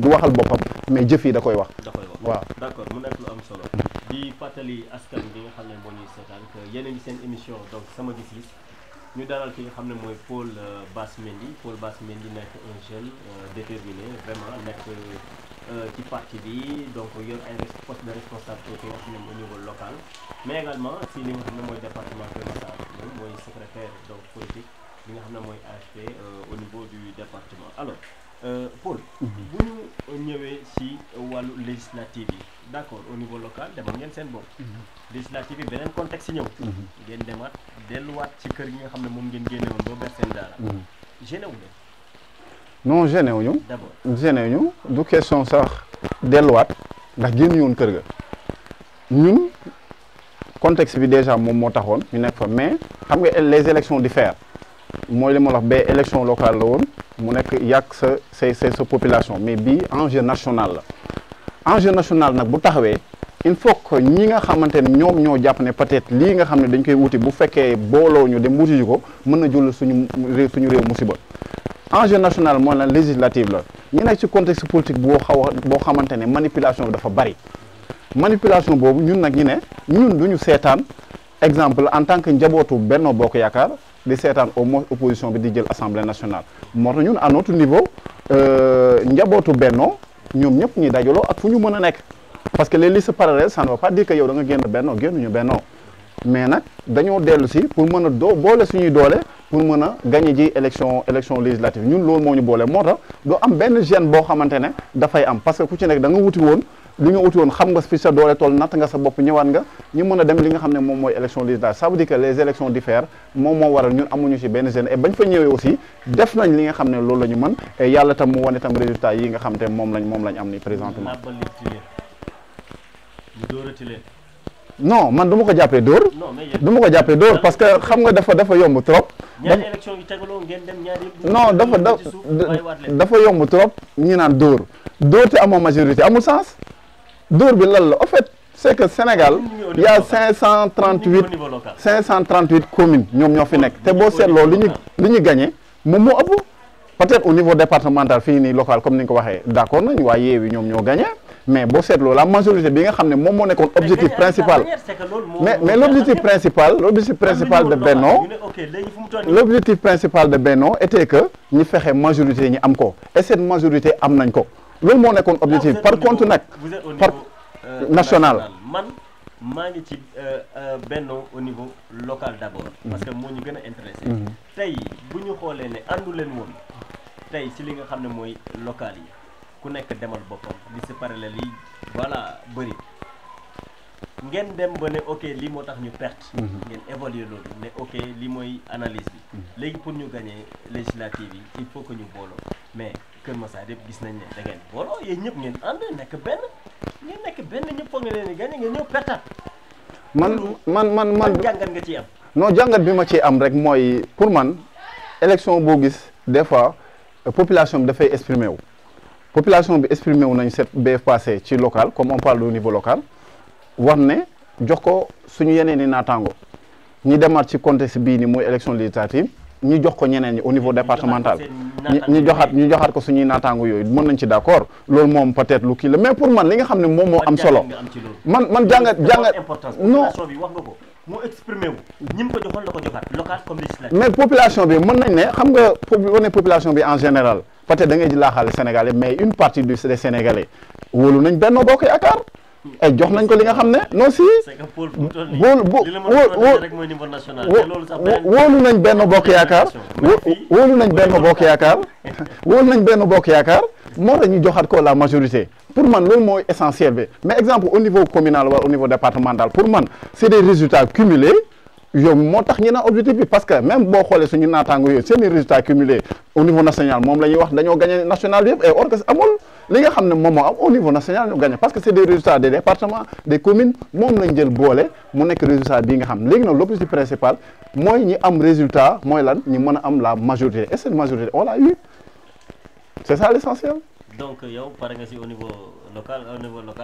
du waxal boppam mais jëf yi da koy wax waaw d'accord mu nekk lu am solo di fàttali askan bi nga xam ne moo ñuy seetaan que yéen a ngi seen émission donc sama gis-gis ñu dalal ki nga xam ne mooy Paul Bass Mendy nekk un jeune déterminé vraiment nekk ci parti bi donc yor ay poste de responsabilité nga xam ne au niveau local mais également si li nga xam ne mooy département Kër Massar moom mooy secrétaire donc politique li nga xam ne mooy AFP au niveau du département alors Paul bu ñu ñëwee ci wàllu législative yi d'accord au niveau local demal ngeen seen bopp législative yi beneen contexte ñëw ngeen demaat delluwaat ci kër gi nga xam ne moom ngeen génne woon boo ber seen daara gêné wu leen non gêné wuñu d'abord gêné wuñu du question sax delluwaat ndax génn yoon kër ga ñun contexte bi déjà moom moo taxoon ñu nekk fa mais xam nga les élections diffèrent mooy li ma wax ba élection locale la woon mu nekk yàq sa population mais bii enjeu national la enjeu national nag bu taxawee il faut que ñi nga xamante ne ñoom ñoo jàpp ne peut-être lii nga xam ne dañ koy wuti bu fekkee booloo ñu dem wuti ji ko mën na jël suñu réew musiba enjeu national mooy la législative la ñu nekk ci contexte politique boo xamante ne manipulation bi dafa bari manipulation boobu ñun nag ñun duñu seetaan exemple en tant que njabootu Benno Bokk Yaakaar di seetaan au moins opposition bi di jël assemblée nationale moo tax ñun à notre niveau njabootu Benno ñoom ñëpp ñuy dajaloo ak fu ñu mën a nekk parce que les listes parallèles ça ne veut pas dire que yow da nga génn Benno génnuñu Benno mais nag dañoo dellu si pour mën a boole suñuy doole pour mën a gagné ji élection législative ñun loolu moo ñu boole moo tax doo am benn gêne boo xamante ne dafay am parce que ku ci nekk da nga wuti woon li nga wuti woon xam nga fi sa doole toll natt nga sa bopp ñëwaat nga ñu mën a dem li nga xam ne moom mooy élection législative ça veut dire que les élections diffèrent moom moo waral ñun amuñu ci benn gêne et bañ fa ñëwee aussi def nañ li nga xam ne loolu la ñu mën et yàlla tam mu wane tam résultat yi nga xam te moom lañ am ni présentement. non man du ma ko jàppee dóor. du ma ko jàppee dóor parce que xam nga dafa yomb trop. ñaari élection yi tegaloo ngeen dem ñaari yëpp. non dafa yomb trop ñi naan dóor te amoo majorité amul sens dóor bi lan la en fait c'est que Sénégal il y a 538 communes ñoom ñoo fi nekk te boo seetloo li ñu gagné moom moo ëpp peut-être au niveau départemental fii nii local comme ni nga ko waxee d'accord nañ waaye Yewwi ñoom ñoo gagné. mais boo seetloo la majorité bi nga xam ne moom moo nekkoon objectif principal mais l'objectif principal de Benno était que ñi fexe majorité ñi am ko et cette majorité am nañ ko loolu moo nekkoon objectif par contre nag par national man maa ngi ci Benno au niveau local d'abord parce que moo ñu gën a intéressé tey bu ñu xoolee ne àndu leen woon tey ci li nga xam ne mooy local yi ku nekk demal boppam liste parallèle yi voilà bëri ngeen dem ba ne ok lii moo tax ñu perte ngeen évaluer loolu ne ok lii mooy analyse bi léegi pour ñu gagner législative yi il faut que ñu booloo mais Kër Massar yëpp gis nañ ne da ngeen booloo yéen ñëpp ngeen ànd nekk benn ñëpp foog nga leen di gagner ngeen ñëw pertaat man jàngat nga ciy am non jàngat bi ma ciy am rek mooy pour man élection boo gis des fois population bi dafay exprimer wu population bi exprimé wu nañ cette bee passé ci local comme on parle au niveau local war ne jox ko suñu yeneen i naataango ñi demaat ci contexte bii ni mooy élection législative ñu jox ko ñeneen ñi au niveau départemental ñu joxaat ko suñuy naataango yooyu mën nañ ci d'accord loolu moom peut-être lu kii la mais pour man li nga xam ne moom moo am solo man jàngat non moo exprimé wu ñi mu ko joxoon la ko joxaat local comme législative mais population bi mën nañ ne xam nga on est population bi en général peut-être da ngay ji laaxaale Sénégalais mais une partie des Sénégalais wóolu nañ Benno Bokk Yaakaar ay jox nañ ko li nga xam ne non si wóolu nañ Benno Bokk Yaakaar wóolu nañ Benno Bokk Yaakaar wóolu nañ Benno Bokk Yaakaar moo tax ñu joxaat ko la majorité pour man loolu mooy essentiel bi mais exemple au niveau communal wala au niveau départemental pour man c'est des résultats cumulés yow moo tax ñu naan objectif bi parce que même boo xoolee suñu naataango yooyu c'est des résultats cumulés au niveau national moom la ñuy wax dañoo gagné national bi yëpp et or que amul li nga xam ne moom moo am au niveau national ñu gagné parce que c'est des résultats des départements des communes moom lañ jël boole mu nekk résultat bii nga xam léegi nag l'objectif principal mooy ñi am résultat mooy lan ñi mën a am la majorité et cette majorité on l'a eu c'est ça l'essentiel. donc yow pare nga ci au niveau local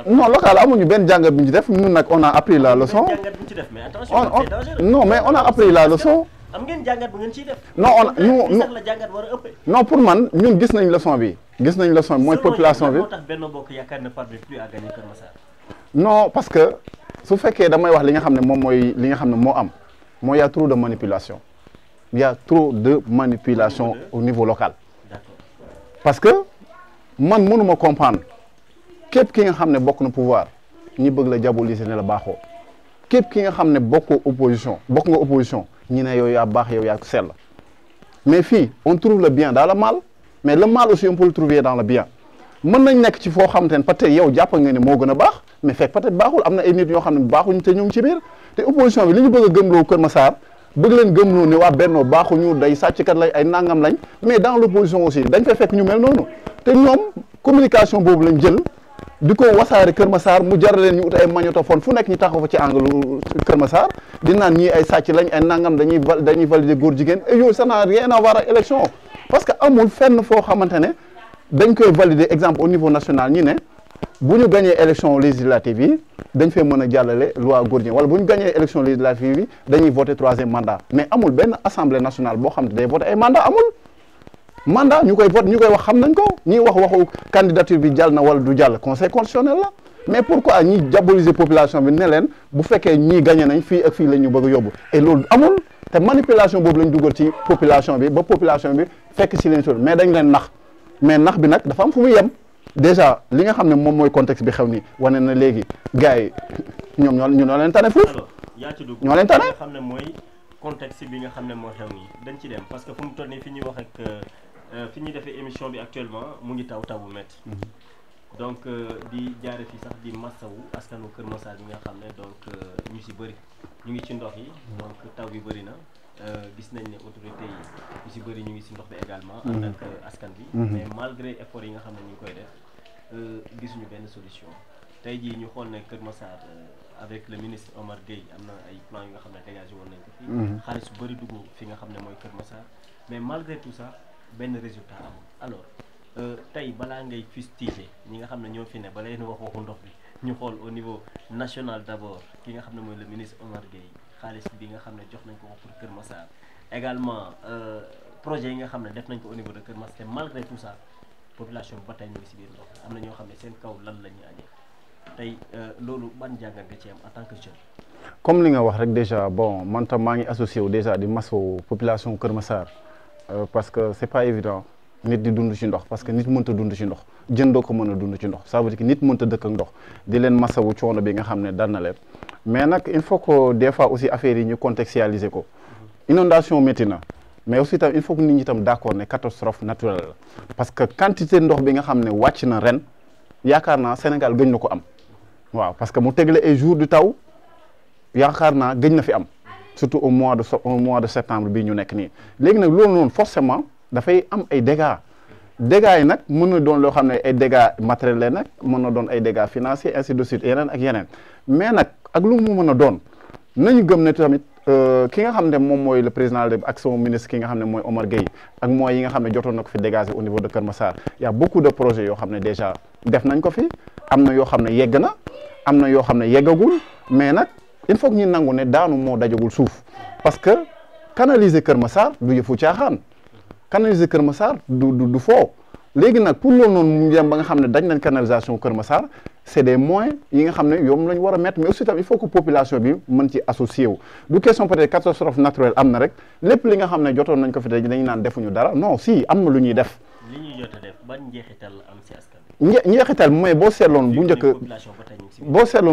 non local amuñu benn jàngat bi ñu ci def ñun nag on a appris la leçon. jàngat bu ñu ci def mais attention non mais on a appris la leçon. am ngeen jàngat bu ngeen ciy def. non la jàngat war a ëppee. non pour man ñun gis nañ leçon bi. gis nañ leçon bi mooy population bi. moo tax Benno Bokk Yaakaar ne parvient plus à gagner Kër Massar. non parce que su fekkee damay wax li nga xam ne moom mooy li nga xam ne moo am mooy y a trop de manipulation il y a trop de manipulation au niveau local. D'accord. parce que man mënuma comprendre képp ki nga xam ne bokk na pouvoir ñi bëgg la diaboliser ne la baaxoo képp ki nga xam ne bokk nga opposition ñi ne yow yaa baax yow yaa sell mais fii on trouve le bien dans le mal mais le mal aussi on peut le trouver dans le bien mën nañ nekk ci foo xamante ne peut-être yow jàpp nga ne moo gën a baax mais fekk peut-être baaxul am na ay nit yoo xam ne baaxuñu te ñu ngi ci biir te opposition bi li ñu bëgg a gëmloo Kër Massar bëgg leen gëmloo ne waa Benno baaxuñu day sàcckat lañ ay nangam lañ mais dans l'opposition aussi dañ fay fekk ñu mel noonu te ñoom communication boobu lañ jël di ko wasaare Kër Massar mu jar leen ñu ut ay magnétophone fu nekk ñu taxaw fa ci angle Kër Massar di naan ñii ay sàcc lañ ay nangam dañuy valider góor jigéen et yooyu ça n'a rien à voir ak élection parce que amul fenn foo xamante ne dañ koy valider exemple au niveau national ñi ne bu ñu gagné élection législative yi dañ fay mën a jàllale loi góor jigéen wala bu ñu gagné élection législative yi dañuy voter troisième mandat mais amul benn assemblée nationale boo xam ne day voter ay mandat amul mandat ñu koy vote ñu koy wax xam nañ ko ñiy wax waxu candidature bi jàll na wala du jàll conseil constitutionnel la mais pourquoi ñi diaboliser population bi ne leen bu fekkee ñii gagné nañ fii ak fii la ñu bëgg a yóbbu et loolu amul te manipulation boobu lañ dugal ci population bi ba population bi fekk ci leen mais dañ leen nax mais nax bi nag dafa am fu muy yem déjà li nga xam ne moom mooy contexte bi xew nii wane na léegi gars yi ñoom ñoo leen tane foofu yaa ci dugg ñoo leen tane nga xam ne mooy contexte bi nga xam ne moo xew nii dañ ci dem parce que fu mu toll nii fi ñuy wax ak fi ñuy defee émission bi actuellement mu ngi taw bu métti. donc di jaare fii sax di massawu askanu Kër Massar bi nga xam ne donc ñu si bëri ñu ngi ci ndox yi donc taw bi bëri na gis nañ ne autorité yi ñu si bëri ñu ngi si ndox bi également ànd ak askan bi mais malgré effort yi nga xam ne ñu ngi koy def gisuñu benn solution tey jii ñu xool ne Kër Massar avec le ministre Omar Gueye am na ay plans yi nga xam ne dégagé woon nañ ko fi xaalis bu bëri dugg fi nga xam ne mooy Kër Massar mais malgré tout ça benn résultat amul alors tey balaa ngay fustiger ñi nga xam ne ñoo fi ne ba leen wax waxu ndox bi ñu xool au niveau national d'abord ki nga xam ne mooy le ministre Omar Gueye xaalis bi nga xam ne jox nañ ko pour Kër Massar également projet yi nga xam ne def nañ ko au niveau de Kër Massar te malgré tout ça population ba tey ñu ngi si biir ndox am na ñoo xam ne seen kaw lan la ñuy añee tey loolu ban jàngat nga ci am en tant que jeune. comme li nga wax rek déjà bon man tam maa ngi associé wu déjà di masawu population Kër Massar parce que c'est pas évident. nit di dund ci ndox parce que nit mënta dund ci ndox jën doo ko mën a dund ci ndox ça veut dire que nit mënta dëkk ak ndox di leen masawu coono bi nga xam ne dal na leen mais nag il faut que des fois aussi affaire yi ñu contextualiser ko inondation métti na mais aussi tam il faut que nit ñi tam d'accord ne catastrophe naturelle la parce que quantité ndox bi nga xam ne wàcc na ren yaakaar naa Sénégal gëj na ko am waaw parce que mu tegle ay jours du taw yaakaar naa gëj na fi am surtout au mois de septembre bii ñu nekk nii léegi nag loolu noonu forcément dafay am ay dégâts yi nag mën na doon loo xam ne ay dégâts matériels la nag mën na doon ay dégâts financiers ainsi de suite yeneen ak yeneen mais nag ak lu mu mën a doon nañu gëm ne tamit ki nga xam ne moom mooy le président ak son ministre ki nga xam ne mooy Omar Gueye ak mooy yi nga xam ne jotoon na ko fi dégager au niveau de Kër Massar y a beaucoup de projets yoo xam ne déjà def nañ ko fi am na yoo xam ne yegg na am na yoo xam ne yeggagul mais nag il faut que ñu nangu ne daanu moo dajagul suuf parce que canaliser Kër Massar du yëfu caaxaan. canaliser Kër Massar du foo léegi nag pour loolu noonu mu dem ba nga xam ne dañ nañ canalisation Kër Massar c'est des moyens yi nga xam ne yoom lañ war a mettre mais aussi tam il faut que population bi mën ci associé wu du question peut-être catastrophe naturelle am na rek lépp li nga xam ne jotoon nañ ko fi dañu naan defuñu dara non si am na lu ñuy def. li ñuy jot a def ban njeexital la am ci askan njeexital mooy boo seetloon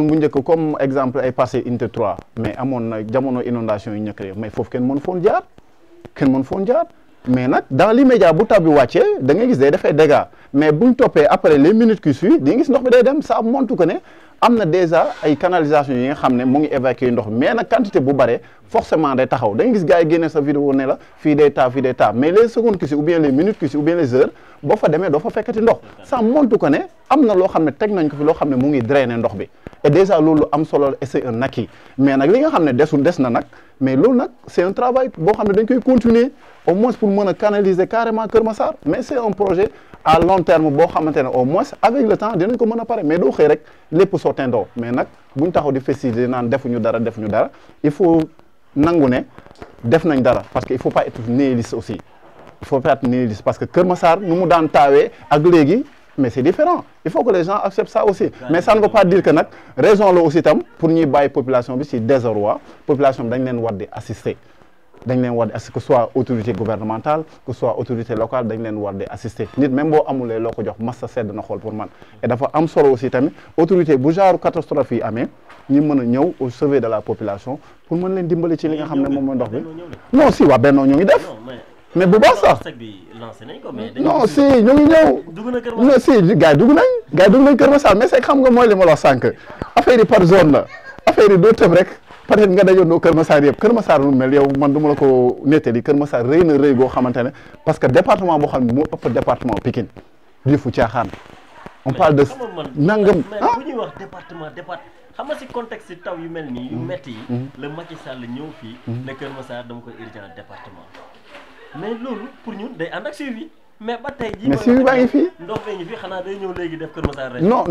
bu njëkk comme exemple ay passé unité 3 mais amoon na jamono inondation yu ñëkk mais foofu kenn mën foon jaar mais nag dans l'immédiat bu taw bi wàccee da ngay gis day dafay dégâts mais buñ toppee après les minutes qui suivent di nga gis ndox bi day dem ça montre que ne am na déjà ay canalisation yi nga xam ne mu ngi évacuer ndox mais nag quantité bu bare forcément day taxaw da ngay gis gars yi génne sa vidéo ne la fii day taa mais les secondes qui suivent ou bien les minutes qui suivent ou bien les heures boo fa demee doo fa fekkati ndox ça montre que ne am na loo xam ne teg nañ ko fi loo xam ne mu ngi drainer ndox bi et déjà loolu am solo et c'est un acquis mais nag li nga xam ne des na nag mais loolu nag c'est un travail boo xam ne dañ koy continuer au moins pour mën a canaliser carrément Kër Massar mais c'est un projet à long terme boo xamante ne au moins avec le temps dinañ ko mën a pare mais doo xëy rek lépp sottendoo mais nag buñ taxaw di festiviser naan defuñu dara il faut nangu ne def nañ dara parce que il faut pas être nihiliste aussi il faut pas être nihiliste parce que Kër Massar nu mu daan taawee ak léegi mais c'est différent il faut que les gens acceptent ça aussi mais ça ne veut pas dire que nag raison la aussi tam pour ñuy bàyyi population bi ci désarroi population bi dañ leen war di assister que ce soit autorité gouvernementale que ce soit autorité locale dañ leen war di assister nit même boo amulee loo ko jox massa sedd na xool pour man et dafa am solo aussi tamit autorité bu genre catastrophe yi amee ñu mën a ñëw au sauver de la population pour mën leen dimbali ci li nga xam ne moom mooy ndox bi non si waa Benno ñu ngi def mais bu baax sax non si ñu ngi ñëw non si gars yi dugg nañ Kër Massar mais c'est xam nga mooy li ma la wax sànq affaire yi par zone la affaire yi doo tëb rek peut-être nga dajoondoo Kër Massar yëpp Kër Massar lu mel yow man du ma la ko nettali Kër Massar rëy na rëy goo xamante ne parce que département boo xam ne moo ëpp département Pikine di fu caaxaan on parle de nangam bu ñuy wax département xam nga si contexte taw yu mel nii yu metti yi le Macky Sall ñëw fii ne Kër Massar dama koy urgent département mais loolu pour ñun day ànd ak suivi mais ba tey jii mais suivi baa ngi fii ndox baa ngi fii xanaa day ñëw léegi def Kër Massar rek non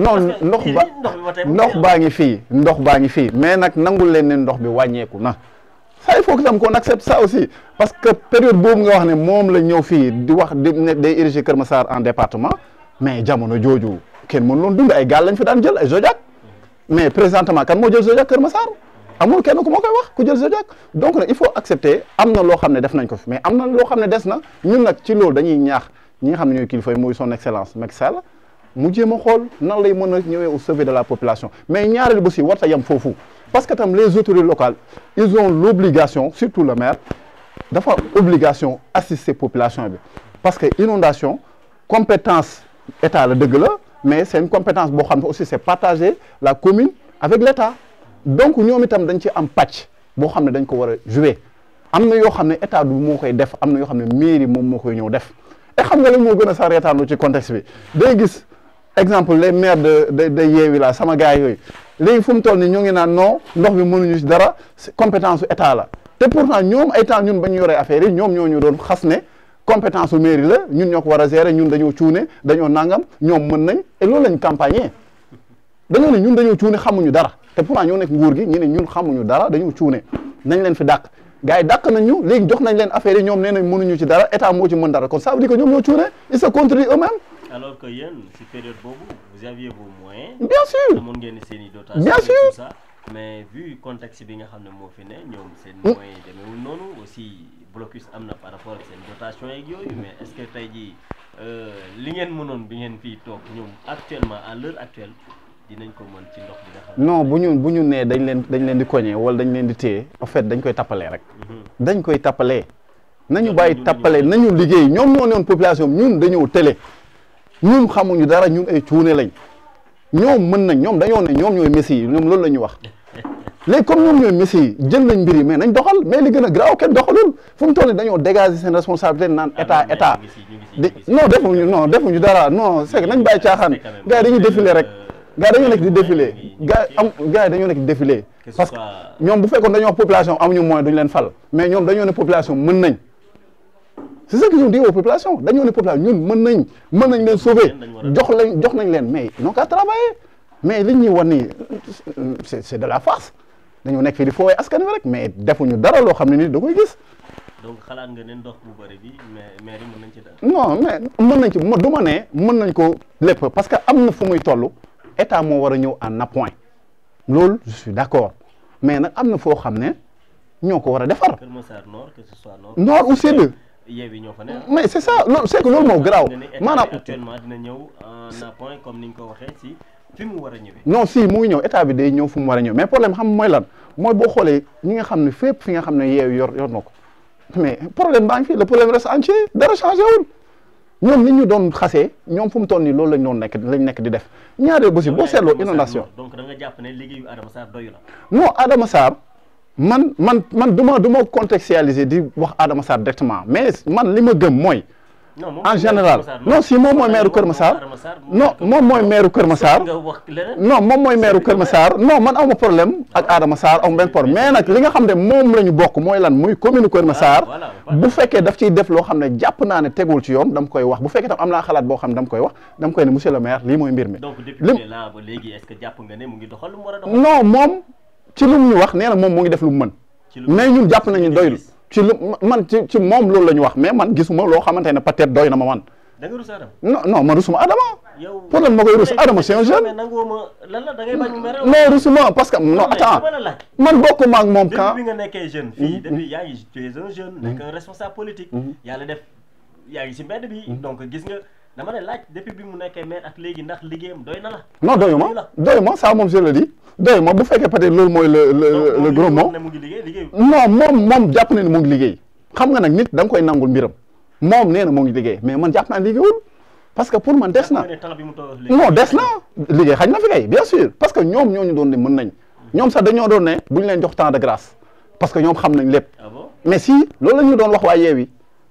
ndox baa ngi fii mais nag nangul leen ne ndox bi wàññeeku na ça il faut que tam qu'on accepte ça aussi parce que période boobu nga wax ne moom la ñëw fii di wax di ne day ériger Kër Massar en département mais jamono jooju kenn mën loon dund ay gaal lañ fi daan jël ay Zodiac mais présentement kan moo jël Zodiac Kër Massar amul kenn ku moo koy wax ku jël Zodiac donc nag il faut accepter am na loo xam ne def nañ ko fi mais am na loo xam ne des na ñun nag ci loolu dañuy ñaax ñi nga xam ne ñooy kilifa yi muy son excellence Macky Sall mu jéem a xool nan lay mën a ñëwee au sauver de la population mais ñaareel ba si warta yem foofu parce que tam les autorités locales ils ont l'obligation surtout le maire dafa obligation assister population bi parce que inondation compétence état la dëgg la mais c'est une compétence boo xam ne aussi c'est partager la commune avec l'état donc ñoom itam dañ ci am pàcc boo xam ne dañ ko war a jouer am na yoo xam ne état du moo koy def am na yoo xam ne mairie moom moo koy ñëw def et xam nga lan moo gën a sax reetaanlu ci contexte bi day gis exemple les maires de Yewwi la sama gars yooyu léegi fu mu toll nii ñoo ngi naan non ndox bi mënuñu ci dara compétence su état la te pourtant ñoom ay temps ñun ba ñu yoree affaire yi ñoom ñoo ñu doon xas ne compétence su mairie la ñun ñoo ko war a gérer ñun dañoo cuune dañoo nangam ñoom mën nañ et loolu lañ campagner dañoo ne ñun dañoo cuune xamuñu dara te pourtant ñoo nekk nguur gi ñu ne ñun xamuñu dara dañoo cuune nañ leen fi dàq gars yi dàq nañ ñu léegi jox nañ leen affaire yi ñoom nee nañ mënuñu ci dara état moo ci mën dara kon ça veut dire que ñoom ñoo cuune ils se contredisent eux-mêmes. alors que yéen si période boobu vous aviez vos moyens. bien sûr amoon ngeen seen i dotation bien sûr tout ça mais vu contexte bi nga xam ne moo fi ne ñoom seen moyens demeewul noonu aussi blocus am na par rapport ak seen dotation yeeg yooyu mais est-ce que tey jii li ngeen mënoon bi ngeen fii toog ñoom actuellement à l'heure actuelle dinañ ko mën ci ndox bi nga xam non bu ñu nee dañ leen di cogner wala dañ leen di téye en fait dañ koy tappalee rek dañ koy tappalee nañu bàyyi tappalee nañu liggéey ñoom ñoo newoon population ñun dañoo télé ñun xamuñu dara ñun ay cuune lañ ñoom mën nañ ñoom dañoo ne ñoom ñooy messi yi ñoom loolu la ñu wax léegi comme ñoom ñooy messi yi jël nañ mbir yi mais nañ doxal mais li gën a garaaw kenn doxalul fu mu toll nii dañoo dégager seen responsabilité naan état non defuñu dara non c'est que nañ bàyyi caaxaan gars yi dañuy défilé rek gars yi dañoo nekk di défilé gars yi dañoo nekk di défilé parce que ñoom bu fekkoon dañoo wax population amuñu moyen duñu leen fal mais ñoom dañoo ne population mën nañ c'est ce qu'ils ont dit aux populations dañoo ne population ñun mën nañ leen sauver jox nañ leen mais ils n'ont qu'à travailler mais li ñuy wan nii c'est de la farce dañoo nekk fii di foowee askan wi rek mais defuñu dara loo xam ne nit da koy gis. donc xalaat nga ne ndox bu bëri bi mais mën nañ ci dara. non mais mën nañ ci du ma ne mën nañ ko lépp parce que am na fu muy toll état moo war a ñëw en appoint loolu je suis d'accord mais nag am na foo xam ne ñoo ko war a defar. Kër Massar Nord que ce soit nord ou sud. Yewwi ñoo fa ne mais c'est ça loolu c'est que loolu moo garaaw maanaam actuellement dina ñëw en appoint comme ni nga ko waxee si fi mu war a ñëwee. non si mu ngi ñëw état bi day ñëw fu mu war a ñëw mais problème xam mooy lan mooy boo xoolee ñi nga xam ne fépp fi nga xam ne Yewwi yor na ko mais problème baa ngi fi le problème reste entier dara changé wul ñoom ni ñu doon xasee ñoom fu mu toll nii loolu lañ doon nekk di def ñaareel ba si boo seetloo inondation donc da nga jàpp ne liggéeyu Adama Sarr doyu la. non Adama Sarr man du ma contextualiser di wax Adama Sarr directement mais man li ma gëm mooy. en général non si moom mooy maire Kër Massar non moom mooy maire Kër Massar non moom mooy maire Kër Massar non man aw ma problème ak Adama Sarr aw ma benn problème mais nag li nga xam ne moom la ñu bokk mooy lan muy commune Kër Massar bu fekkee daf ciy def loo xam ne jàpp naa ne tegul ci yoon dama koy wax bu fekkee tam am naa xalaat boo xam ne dama koy wax dama koy ne monsieur le maire lii mooy mbir mi. donc depuis là ba léegi est-ce que jàpp nga ne mu ngi doxal lu mu war a doxal. non moom ci lu mu ñu wax nee na moom moo ngi def lu mu mën mais ñun jàpp nañu doylu ci lu man ci moom loolu la ñu wax mais man gisuma loo xamante ne peut-être doy na ma man. da nga rus Adama. non man rusuma Adama. yow pour lan ma koy rus Adama c'est un jeune. mais nangoo ma lan la da ngay bañ mu mere. non rusuma parce que non attends man bokkuma ak moom quand. depuis bi nga nekkee jeune fii depuis yaa ngi tu es un jeune. nekk un responsable politique. yàlla def yaa ngi si mbedd bi. donc gis nga dama ne laaj depuis bi mu nekkee maire ak léegi ndax liggéeyam doy na la. non doyuma ça moom je le dis doyuma bu fekkee peut-être loolu mooy le gros mot. non moom jàpp na ne mu ngi liggéey xam nga nag nit da nga koy nangul mbiram moom nee na mu ngi liggéey mais man jàpp naa liggéeyul parce que pour man des na non des na liggéey xañ na fi kay bien sûr parce que ñoom ñoo ñu doon ne mën nañ ñoom sax dañoo doon ne bu ñu leen jox temps de grâce parce que ñoom xam nañ lépp mais si loolu la ñu doon wax waa Yewwi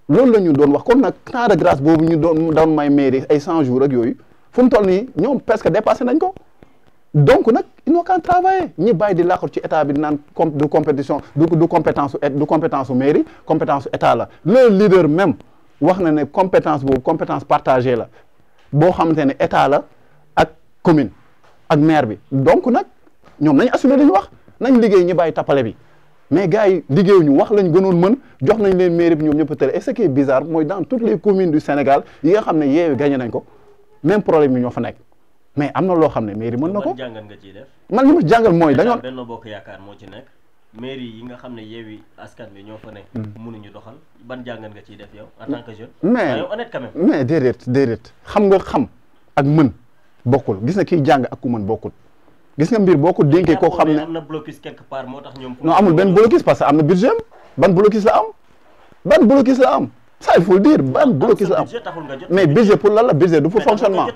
loolu la ñu doon wax kon nag temps de grâce boobu ñu doon may mairie ay 100 jours ak yooyu fu mu toll nii ñoom presque dépassé nañ ko donc nag ils n'ont qu'à travailler ñi bàyyi di làqatu ci état bi naan du compétition du compétence su mairie compétence su état la le leader même wax na ne compétence boobu compétence partagée la boo xamante ne état la ak commune ak maire bi donc nag ñoom nañ assumer li ñu wax nañ liggéey ñi bàyyi tappale bi mais gars yi liggéeyuñu wax lañ gënoon mën jox nañ leen mairie bi ñoom ñëpp a tële et ce qui est bizarre mooy dans toutes les communes du Sénégal yi nga xam ne Yewwi gagné nañ ko même problème yi ñoo fa nekk mais am na loo xam ne mairie mën na ko. ban jàngat nga ciy def. man li ma jàngal mooy dañoo. Benno Bokk Yaakaar moo ci nekk mairie yi nga xam ne Yewwi Askan Wi ñoo fa nekk. mënuñu doxal ban jàngat nga ciy def yow en tant que jeune. mais yow honnête quand même. mais déedéet xam nga xam ak mën bokkul gis na kiy jàng ak ku mën bokkul gis nga mbir boo ko dénkee koo xam ne am na blocus quelque part moo tax ñoom. non amul benn blocus parce que am na budget am ban blocus la am ban blocus la am ça il faut le dire ban blocus la am mais budget pour lan la budget du pour fonctionnement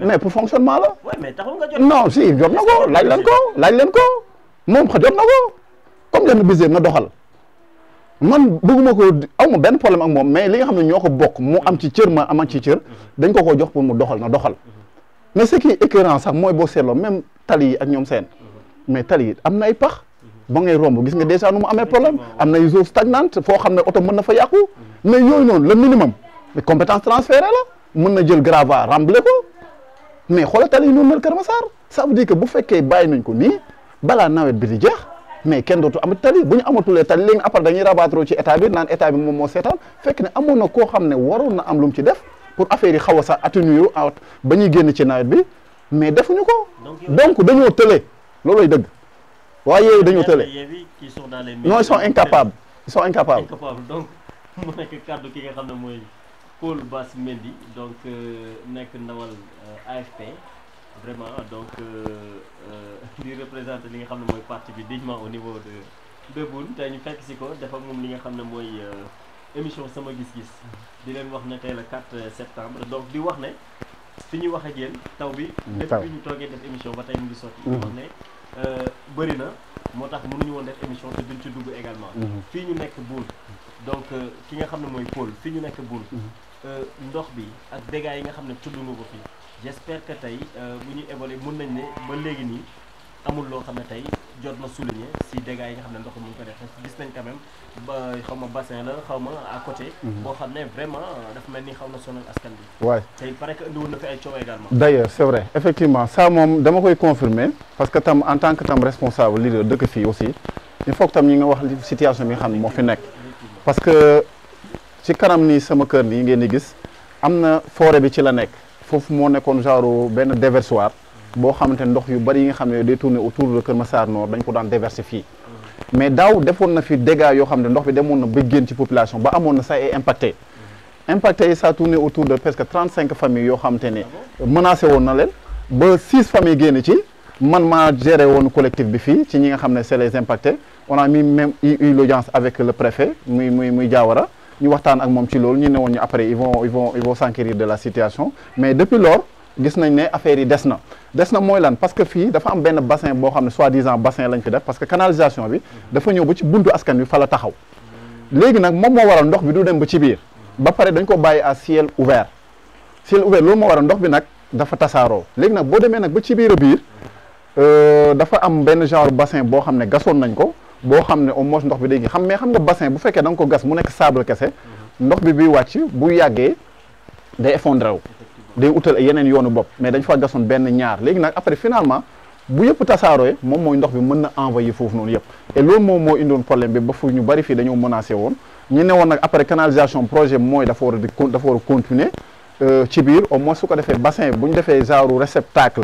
mais pour fonctionnement la. mais taxul nga jot. non si jot na ko laaj leen ko moom jot na ko comme jot na budget na doxal man bëgguma ko aw ma benn problème ak moom mais li nga xam ne ñoo ko bokk mu am ci cër ma am ci cër dañ ko jox pour mu doxal na doxal mais ce qui est écœurant sax mooy boo seetloo même tali yi ak ñoom seen mais tali yi am na ay pax ba ngay romb gis nga déjà nu mu amee problème am na ay zone stagnante foo xam ne oto mën na fa yàqu mais yooyu noonu le minimum mais compétence transférée la mën na jël grava rembler ko mais xoolal tali yi noonu mel Kër Massar ça veut dire que bu fekkee bàyyi nañ ko nii balaa nawet bi di jeex mais kenn dootu am tali bu ñu amatulee tali léegi après dañuy rabattre ci état bi naan état bi moom moo seetaan fekk ne amoon na koo xam ne waroon na am lu mu ci def pour affaire yi xaw a sax atténuer ba ñuy génn ci nawet bi mais defuñu ko donc dañoo tële loolooy dëgg waaye yooyu dañoo tële non ils sont incapables donc mu nekk kàddu ki nga xam ne mooy Paul Bass Mendy donc nekk ndawal AFP vraiment donc di représenter li nga xam ne mooy parti bi dignement au niveau de Boune tey ñu fekk si ko dafa moom li nga xam ne mooy émission sama gis-gis di leen wax ne tey la 4 septembre donc di wax ne fi ñuy wax ak yéen taw bi depuis ñu toogee def émission ba tey mu ngi sotti di wax ne bëri na moo tax mënuñu woon def émission te duñ ci dugg également fii ñu nekk Boune donc ki nga xam ne mooy Paul fii ñu nekk Boune ndox bi ak dégâts yi nga xam ne tudd nga ko fii j'espère que tey bu ñu évolué mën nañ ne ba léegi nii amul loo xam ne tey jot na souligner si dégâts yi nga xam ne ndox mu ngi ko def gis nañ quand même ba xaw ma bassin la xaw ma à côté boo xam ne vraiment dafa mel ni xaw na sonal askan bi waay tey pare que indi woon na fi ay coow également d'ailleurs c'est vrai effectivement ça moom dama koy confirmer parce que tam en tant que tam responsable leader dëkk fii aussi il faut que tam ñi nga wax situation bi nga xam ne moo fi nekk parce que ci kanam nii sama kër nii ngeen di gis am na forêt bi ci la nekk foofu moo nekkoon genre benn déversoir boo xamante ne ndox yu bari yi nga xam ne day tourner autour de Kër Massar Nord dañ ko daan déverser fii mais daaw defoon na fi dégâts yoo xam ne ndox bi demoon na ba génn ci population ba amoon na sax ay impacté yi ça tourné autour de presque 35 familles yoo xamante ne menacé woon na leen ba 6 familles génn ci man maa géré woon collectif bi fii ci ñi nga xam ne c'est les impactés on a mis même eu l'audience avec le préfet muy Diawara ñu waxtaan ak moom ci loolu ñu ne woon ñu après ils vont s'enquérir de la situation mais depuis lors gis nañ ne affaire yi des na mooy lan parce que fii dafa am benn bassin boo xam ne soi-disant bassin lañ fi def parce que canalisation bi dafa ñëw ba ci buntu askan bi fa la taxaw léegi nag moom moo waral ndox bi du dem ba ci biir ba pare dañ ko bàyyi à ciel ouvert loolu moo waral ndox bi nag dafa tasaaroo léegi nag boo demee nag ba ci biir dafa am benn genre bassin boo xam ne gasoon nañ ko boo xam ne au moins ndox bi day xam mais xam nga bassin bu fekkee da nga ko gas mu nekk sable kese ndox bi buy wàcc bu yàggee day effondré wu day utal yeneen yoonu bopp mais dañ fa gasoon benn ñaar léegi nag après finalement bu yëpp tasaaroo moom mooy ndox bi mën na envoyer foofu noonu yëpp et loolu moom moo indoon problème bi ba fu ñu bari fii dañoo menacé woon ñu ne woon nag après canalisation projet mooy dafa war a continuer ci biir au moins su ko defee bassin bu ñu defee genre réceptacle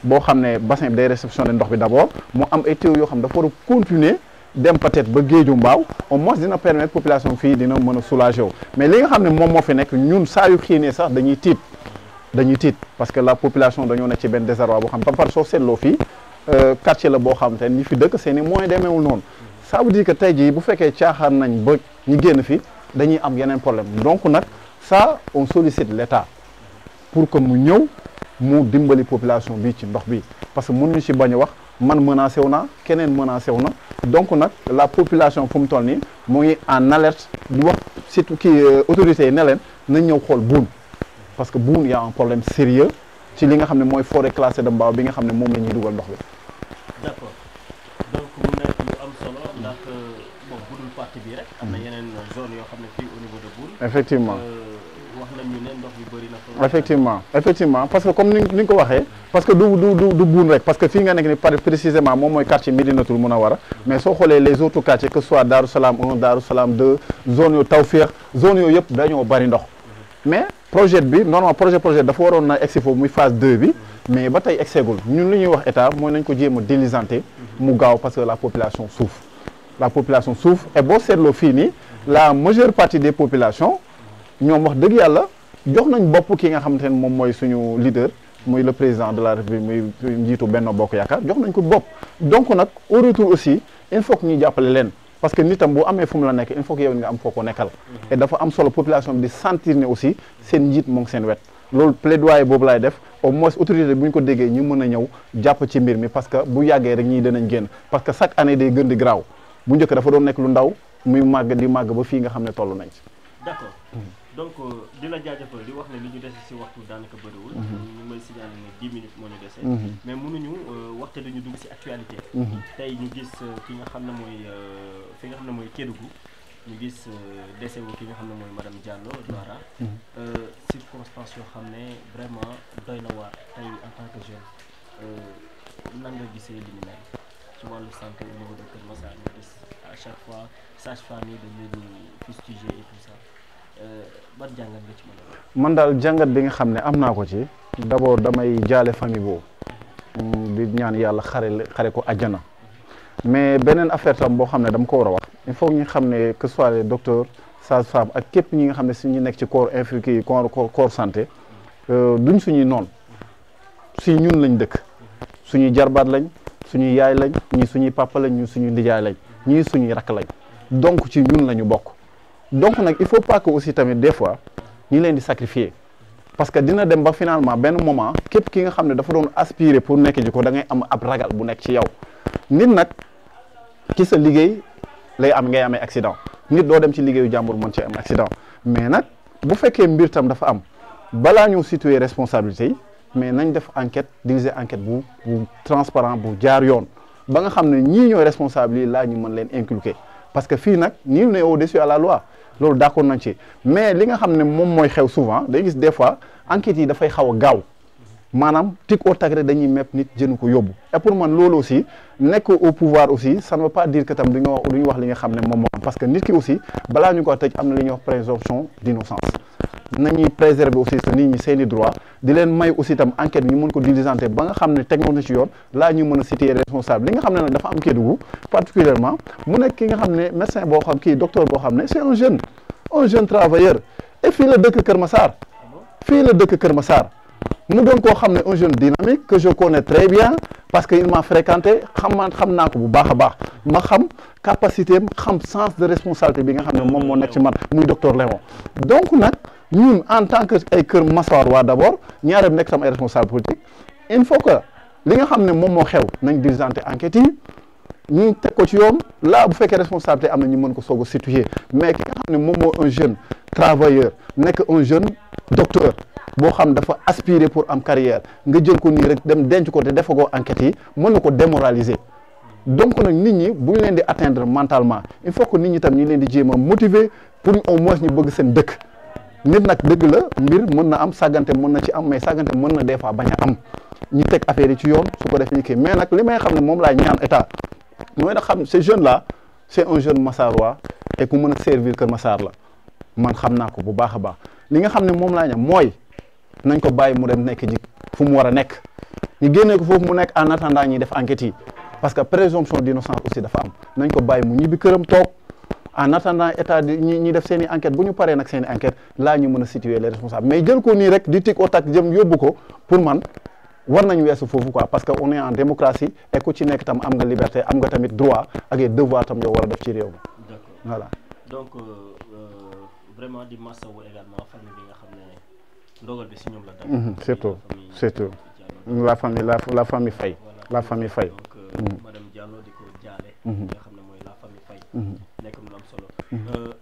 boo xam ne bassin bi day réceptionner ndox bi d'abord mu am ay tuyaux yoo xam dafa war a continuer dem peut-être ba géeju mbaaw au moins dina permettre population fii dina mën a soulager wu mais li nga xam ne moom moo fi nekk ñun saa yu xiinee sax dañuy tiit parce que la population dañoo nekk ci benn désarroi boo xam ba pare soo seetloo fii quartier la boo xam te ñi fi dëkk seeni moyens demeewul noonu ça veut dire que tey jii bu fekkee caaxaan nañ ba ñu génn fi dañuy am yeneen problème donc nag ça on sollicite l'État pour que mu ñëw mu dimbali population bi ci ndox bi parce que mënuñu ci bañ a wax man menacé wu naa keneen menacé wu na donc nag la population fu mu toll nii mu ngi en alerte di wax surtout kii autorités yi ne leen nañ ñëw xool Boune parce que Boune y a un problème sérieux ci li nga xam ne mooy forêt classée de Mbao bi nga xam ne moom la ñuy dugal ndox bi. d'accord donc mu nekk lu am solo ndax bon budul partie bi rek am na yeneen zone yoo xam ne fii au niveau de Boune. effectivement. wax nañu ne ndox bi bëri na. effectivement parce que comme ni nga ko waxee parce que du Boune rek parce que fii nga nekk ni précisément moom mooy quartier Médinatoul Mounawara mais soo xoolee les autres quartiers que ce soit Darou Salam 1 Darou Salam 2 zone yooyu Tawfekh zone yooyu yëpp dañoo bëri ndox mais projet bi normalement projet dafa waroon na egsi foofu muy phase 2 bi mais ba tey egseegul ñun li ñuy wax état mooy nañ ko jéem a diligenter mu gaaw parce que la population souffre et boo seetloo fii nii la majeure partie des populations ñoom wax dëgg yàlla jox nañ bopp ki nga xamante ne moom mooy suñu leader muy le président de la République muy njiitu Benno Bokk Yaakaar jox nañ ko bopp donc nag au retour aussi il faut que ñu jàppale leen parce que nitam bu amee fu mu la nekk il faut que yow nga am foo ko nekkal et dafa am solo population bi di sentir ne aussi seen njiit moo ngi seen wet loolu plaidoyer boobu laay def au moins autorité bu ñu ko déggee ñu mën a ñëw jàpp ci mbir mi parce que bu yàggee rek ñii danañ génn parce que chaque année day gën di graaw bu njëkk dafa doon nekk lu ndaw muy màgg di màgg ba fii nga xam ne toll nañ ci. D'accord donc di la jaajëfal di wax ne li ñu dese si waxtu daanaka bëriwul. ñu may signaler ne 10 minutes moo ñu dese. mais mënuñu waxte dañu dugg si actualité. tey ñu gis ki nga xam ne mooy fi nga xam ne mooy Kédougou ñu gis décès wu ki nga xam ne mooy madame Diallo Douara. circonstance yoo xam ne vraiment doy na waar tey en tant que jeune nan nga gisee li ñu mel ci wàllu santé au niveau de Kër Massar ñu gis à chaque fois sage-femme yi dañ leen di fustiger et tout ça ban jàngat nga ci mën a man daal jàngat bi nga xam ne am naa ko ci d'abord damay jaale famille boobu di ñaan yàlla xare ko àjjana mais beneen affaire tam boo xam ne dama ko war a wax il faut ñu xam ne que ce soit les docteurs sages-femmes ak képp ñi nga xam ne suñu nekk ci corps infirmier corps santé duñ suñuy noon si ñun lañ dëkk suñuy jarbaat lañ suñuy yaay lañ ñii suñuy papa lañ ñii suñuy ndijaay lañ ñii suñuy rakk lañ donc ci ñun la ñu bokk donc nag il faut pas que aussi tamit des fois ñu leen di sacrifier parce que dina dem ba finalement benn moment képp ki nga xam ne dafa doon aspirer pour nekk ji ko da ngay am ab ragal bu nekk ci yow nit nag ci sa liggéey lay am ngay amee accident nit doo dem ci liggéeyu jàmbur mën ci am accident mais nag bu fekkee mbir tam dafa am balaa ñu situer responsabilité yi mais nañ def enquête diriger enquête bu transparent bu jaar yoon ba nga xam ne ñii ñooy responsable yi laa ñu mën leen inculquer parce que fii nag nul n'est au-dessus à la loi loolu d'accord nañ ci mais li nga xam ne moom mooy xew souvent day gis des fois enquêtes yi dafay xaw a gaaw maanaam tic au tac rek dañuy mepp nit jënu ko yóbbu et pour man loolu aussi nekk au pouvoir aussi ça ne veut pas dire que tam du ñu wax li nga xam ne moom moo am parce que nit ki aussi balaa ñu ko tëj am na li ñuy wax présomption d'innocence nañuy préserver aussi sa nit ñi seen i droit di leen may aussi tam enquête ñu mën ko diligenter ba nga xam ne teg na ci yoon laa ñu mën a situer responsable li nga xam ne nag dafa am Kédougou particulièrement mu nekk ki nga xam ne médecin boo xam kii docteur boo xam ne c'est un jeune travailleur et fii la dëkk Kër Massar mu doon koo xam ne un jeune dynamique que je connais très bien parce que il m'a fréquenté xam naa ko bu baax a baax ma xam capacité am xam sens de responsabilité bi nga xam ne moom moo nekk ci man muy docteur Léon donc nag ñun en tant que ay Kër Massar waa d'abord ñaareel nekk tam ay responsable politique il faut que li nga xam ne moom moo xew nañ diligenter enquête yi ñu teg ko ci yoon là bu fekkee responsabilité am na ñu mën ko soog a situer mais ki nga xam ne moom moo un jeune travailleur nekk un jeune docteur boo xam dafa aspirer pour am carrière nga jël ko nii rek dem denc ko te defa ko enquête yi mën na ko démoraliser donc nag nit ñi bu ñu leen di atteindre mentalement il faut que nit ñi tam ñu leen di jéem a motiver pour au moins ñu bëgg seen dëkk nit nag dëgg la mbir mën na am sàggante mën na ci am mais sàggante mën na des fois bañ a am ñu teg affaire yi ci yoon su ko def ñu kii mais nag li may xam ne moom laay ñaan état mooy nag xam ce jeune là c'est un jeune Massarois et ku mën a servir Kër Massar la man xam naa ko bu baax a baax li nga xam ne moom laa ñaan mooy nañ ko bàyyi mu dem nekk ji fu mu war a nekk ñu génnee ko foofu mu nekk en attendant ñuy def enquête yi parce que présomption d'innocence aussi dafa am nañ ko bàyyi mu ñibbi këram toog en attendant état di ñi def seen i enquête bu ñu paree nag seen i enquête laa ñu mën a situer les responsables mais jël ko nii rek di tic au tac jëm yóbbu ko pour man war nañ weesu foofu quoi parce que on est en démocratie et ku ci nekk tam am nga liberté am nga tamit droit ak ay devoir tam yow war a def ci réew mi voilà donc vraiment di masawu également famille bi nga xam ne ndogal bi si ñoom la dal surtout la famille Faye la famille Faye donc madame Diallo di ko jaale nga xam ne mooy la famille Faye nekk lu am solo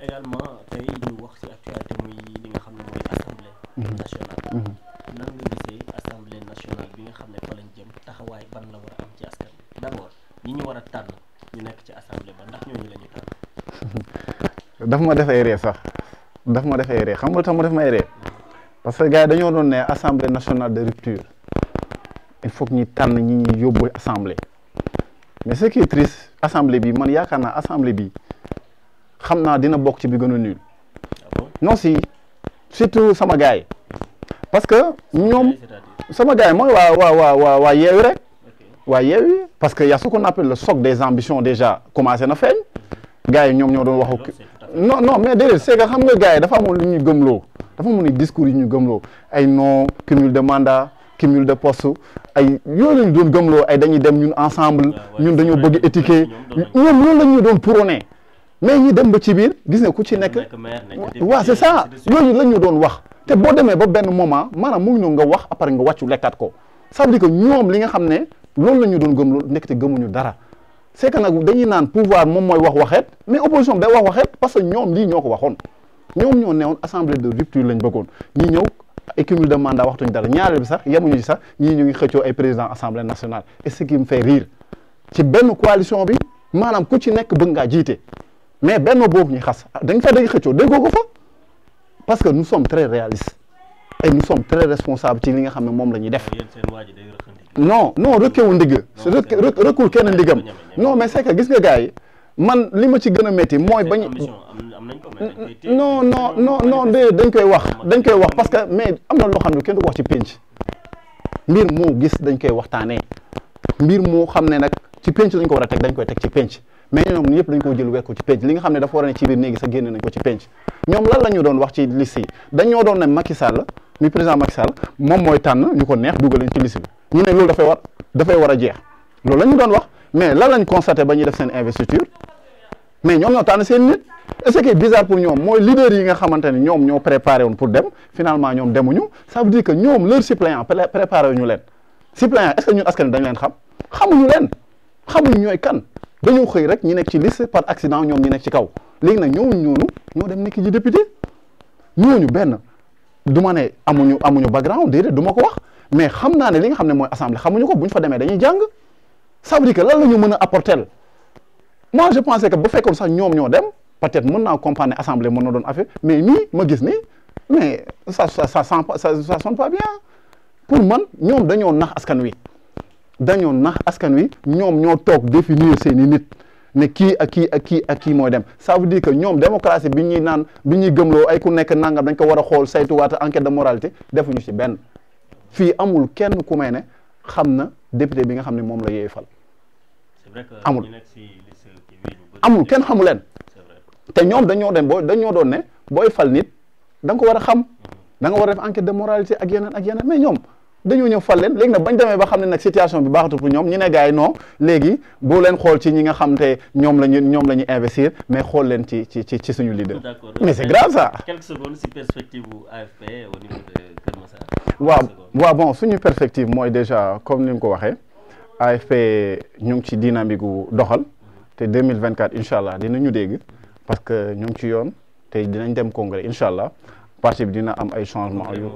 également tey ñu wax ci actualité muy li nga xam ne mooy assemblée nationale nan nga gisee assemblée nationale bi nga xam ne fa lañ jëm taxawaay ban la war a am ci askan bi d'abord ñi ñu war a tànn ñu nekk ci assemblée ba ndax ñooñu la ñu tànn daf ma defee ree sax daf ma defee ree xam nga tax ma def may ree parce que gars yi dañoo doon ne assemblée nationale de rupture il faut que ñi tànn ñi ñuy yóbbu assemblée mais ce qui est triste assemblée bi man yaakaar naa assemblée bi xam naa dina bokk ci bi gën a nul non si surtout sama gars yi parce que ñoom sama gars yi mooy waa yeewi rek waa yeewi parce que y a ce qu'on appelle le choc des ambitions déjà commencé na feeñ gars yi ñoom ñoo doon waxu non mais déedéet c'est que xam nga gars yi dafa amoon lu ñuy gëmloo dafa amoon discours yi ñu gëmloo ay non cumul de mandat cumul de poste ay yooyu lañu doon gëmloo ay dañuy dem ñun ensemble ñun dañoo bëgg étiqueté ñoom loolu la ñu doon prôné mais ñi dem ba ci biir gis nga ku ci nekk waaw c'est ça yooyu la ñu doon wax te boo demee ba benn moment maanaam mu ngi noonu nga wax après nga wàccu lekkaat ko ça veut dire que ñoom li nga xam ne loolu la ñu doon gëm loolu nekk te gëmuñu dara c'est que nag dañuy naan pouvoir moom mooy wax waxeet mais opposition day wax waxeet parce que ñoom lii ñoo ko waxoon ñoom ñoo newoon assemblée de rupture lañ bëggoon ñi ñëw ay cumul de mandat waxtuñ dara ñaareel bi sax yemuñu ci sax ñii ñu ngi xëccoo ay président assemblée nationale et ce qui me fait rire ci benn coalition bi maanaam ku ci nekk bëgg ngaa jiite mais benn boobu ñu xas dañ fa day xëccoo déggoo ko fa parce que nous sommes très réalistes et nous sommes très responsables ci li nga xam ne moom la ñuy def non rëkkewul ndigg rëkkul kenn ndigam non mais c'est que gis nga gars yi man li ma ci gën a métti mooy bañ non dañ koy wax parce que mais am na loo xam ne kenn du ko wax ci pénc mbir moo gis dañ koy waxtaanee mbir moo xam ne nag ci pénc lañ ko war a teg dañ koy teg ci pénc mais ñoom yëpp dañ ko jël weer ko ci pénc li nga xam ne dafa war a ne ci biir néegi sa génn nañ ko ci pénc ñoom lan la ñu doon wax ci liste yi dañoo doon ne Macky Sall mi président Macky Sall moom mooy tànn ñu ko neex dugal leen ci liste bi ñu ne loolu dafay war a jeex loolu la ñu doon wax mais lan lañ constaté ba ñuy def seen investiture mais ñoom ñoo tànn seen nit et ce qui est bizarre pour ñoom mooy leader yi nga xamante ne ñoom ñoo préparé woon pour dem finalement ñoom demuñu ça veut dire que ñoom leur suppléant préparé wu ñu leen suppléant est-ce que ñun askan dañ leen xam xamuñu ñooy kan dañoo xëy rek ñi nekk ci liste par accident ñoom ñi nekk ci kaw léegi nag ñoo dem nekk ji député ñooñu benn du ma ne amuñu background déedéet du ma ko wax mais xam naa ne li nga xam ne mooy assemblée xamuñu ko bu ñu fa demee dañuy jàng ça veut dire que lan la ñu mën a apporter moi je pensais que bu fekkoon sax ñoom ñoo dem peut-être mën naa comprendre ne assemblée mën na doon affaire mais nii ma gis ni mais ça sonne pas bien pour man ñoom dañoo nax askan wi ñoom ñoo toog définir seeni nit ne kii ak kii mooy dem ça veut dire que ñoom démocratie bi ñuy gëmloo ay ku nekk nangam dañ ko war a xool saytuwaat enquête de moralité defuñu ci benn fii amul kenn ku may ne xam na député bi nga xam ne moom la yee fal amul kenn xamu leen te ñoom dañoo doon ne booy fal nit da nga ko war a xam da nga war a def enquête de moralité ak yeneen mais ñoom dañoo ñëw fal leen léegi nag bañ demee ba xam ne nag situation bi baaxatul pour ñoom ñu ne gars yi non léegi boo leen xool ci ñi nga xam te ñoom la ñu investir mais xool leen ci suñu leader. mais c'est grave ça. Quelques secondes si perspective bu AFP au niveau de Kër Massar. waaw bon suñu perspective mooy déjà comme ni nga ko waxee AFP ñu ngi ci dynamique gu doxal te 2024 incha allah dinañu dégg parce que ñu ngi ci yoon te dinañ dem congrès incha allah. parti bi dina am ay changement yu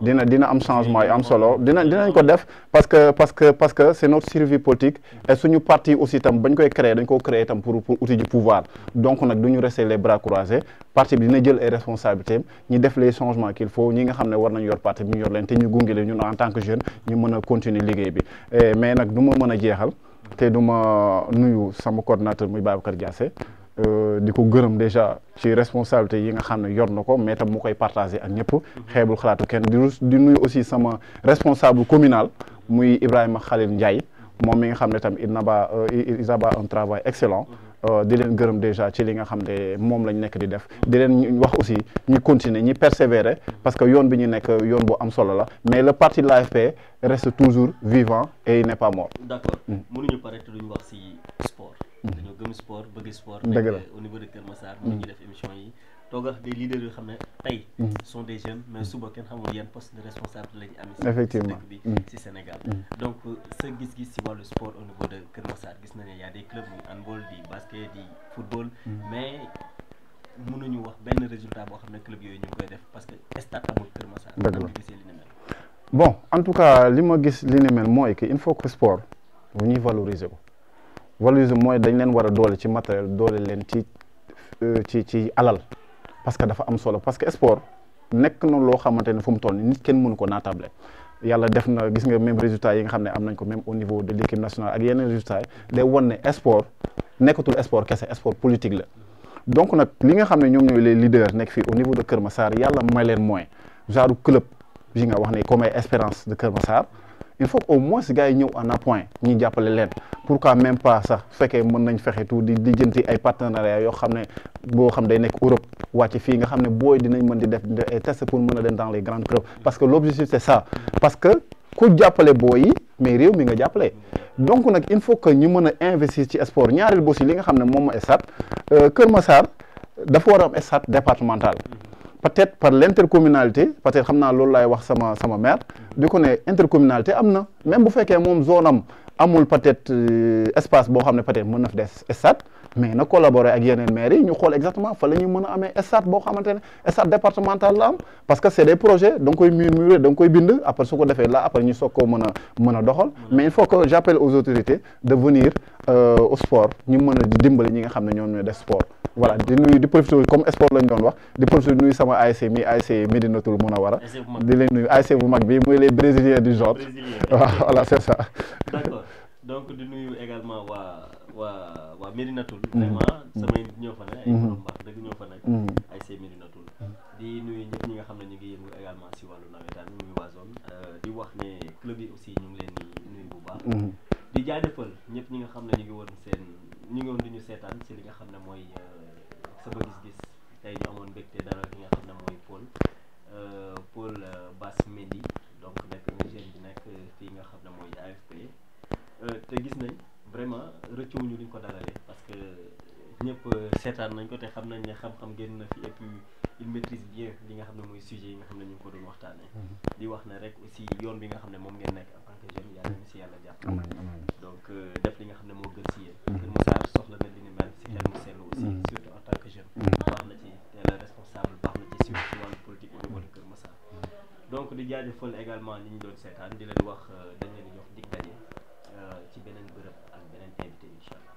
dina am changement yu am solo dinañ ko def parce que c'est notre survie politique et suñu parti aussi itam bañ koy créer dañ ko créer itam pour outil du pouvoir donc nag du ñu rester les bras croisés parti bi dina jël ay responsabilités ñi def les changements qu'il faut ñi nga xam ne war nañ yor parti bi ñu yor leen te ñu gunge leen ñun en tant que jeune ñu mën a continuer liggéey bi mais nag du ma mën a jeexal te du ma nuyu sama coordinateur muy Babacar Diassé di ko gërëm déjà ci responsabilité yi nga xam ne yor na ko mais tam mu koy partagé ak ñëpp xeebul xalaatu kenn di nuyu aussi sama responsable communal muy Ibrahima Khalil Ndiaye moom mi nga xam ne tam il abat un travail excellent di leen gërëm déjà ci li nga xam ne moom lañ nekk di def di leen wax aussi ñi continuer ñi persévérer parce que yoon bi ñu nekk yoon bu am solo la mais le parti de l'AFP reste toujours vivant et il n'est pas mort. D'accord mënuñu pare te duñu wax ci sport. dañoo gëm sport bëgg sport. dëgg la au niveau de Kër Massar. ñu ngi def émission yi toog ak des leaders yoo xam ne tey. sont des jeunes mais suba kenn xamul yan poste de responsable la ñu amee. effectivement ci dëkk bi ci Sénégal. donc sa gis-gis ci wàllu sport au niveau de Kër Massar gis nañu ne y a des clubs muy handball di basket di football. mais mënuñu wax benn résultat boo xam ne club yooyu ñu ngi koy def parce que stade amul Kër Massar. dëgg la gisee li ni mel. bon en tout cas li ma gis li ni mel mooy que il faut que sport bu ñuy valoriser ko. valoriser mooy dañ leen war a doole ci matériel doole leen ci alal parce que dafa am solo parce que sport nekk na loo xamante ne fu mu toll nit kenn mënu ko naatable yàlla def na gis nga même résultat yi nga xam ne am nañ ko même au niveau de l'équipe nationale ak yeneen résultats yi day wan ne sport nekkatul sport kese sport politique la donc nag li nga xam ne ñoom ñooy les leaders nekk fii au niveau de Kër Massar yàlla may leen moyen genre club yi nga wax ne comme ay Espérance de Kër Massar il faut au moins gars yi ñëw en appoint ñi jàppale leen pourquoi même pas sax fekkee mën nañ fexe tout di jënti ay partenariats yoo xam ne boo xam day nekk Europe wàcc fii nga xam ne booy dinañ mën di def ay tests pour mën a dem dans les grands clubs parce que l'objectif c'est ça parce que ku jàppale booy yi mais réew mi nga jàppale donc nag il faut que ñu mën a investir ci sport ñaareel bossi li nga xam ne moom mooy stade Kër Massar dafa war a am stade départemental peut-être par l'intercommunalité peut-être xam naa loolu laay wax sama maire di ko ne intercommunalité am na même bu fekkee moom zone am amul peut-être espace boo xam ne peut-être mën na fi des stade mais na collaborer ak yeneen maires yi ñu xool exactement fa la ñuy mën a amee stade boo xamante ne stade départemental la am parce que c'est des projets da nga koy murmurer da nga koy bind après su ko defee là après ñu soog koo mën a doxal mais il faut que j'appelle aux autorités de venir au sport ñu mën a dimbali ñi nga xam ne ñoom ñooy def sport voilà di nuyu di profiter comme sport lañ doon wax di profiter nuyu sama ASC mi ASC Médinatoul Mounawara di leen nuyu ASC bu mag bi mooy les brésiliens du genre voilà c'est ça. D'accord donc di nuyu également waa Médinatoul vraiment samay nit ñoo fa ne ay borom baax dëgg ñoo fa nekk ASC Médinatoul di nuyu ñëpp ñi nga xam ne ñu ngi yëngu également si wàllu nawetaan muy waa zone di wax ne club yi aussi ñu ngi leen di nuyu bu baax di jaajëfal ñëpp ñi nga xam ne ñu ngi woon di ñu seetaan si li nga xam ne mooy sama gis-gis tey ñu amoon mbégte dara ki nga xam ne mooy Paul Bass Mendy donc nekk na jeune bi nekk fii nga xam ne mooy AFP te gis nañ vraiment rëccuwuñu liñ ko dalalee parce que ñëpp seetaan nañ ko te xam nañ ne xam-xam génn na fi et puis il maîtrise bien li nga xam ne mooy sujet yi nga xam ne ñu ngi ko doon waxtaanee di wax ne rek aussi yoon bi nga xam ne moom ngeen nekk en tant que jeune yàlla na si yàlla jàpp donc def li nga xam ne moo gën si yéen Kër Massar soxla na li ni mel si xel mu seetlu aussi surtout en tant que jeune baax na ci teel a responsable baax na ci surtout ci wàllu politique au niveau de Kër Massar donc di jaajëfal également ñi ñu doon seetaan di leen wax dañ leen di jox dig daje ci beneen bërëb ak beneen invité incha allah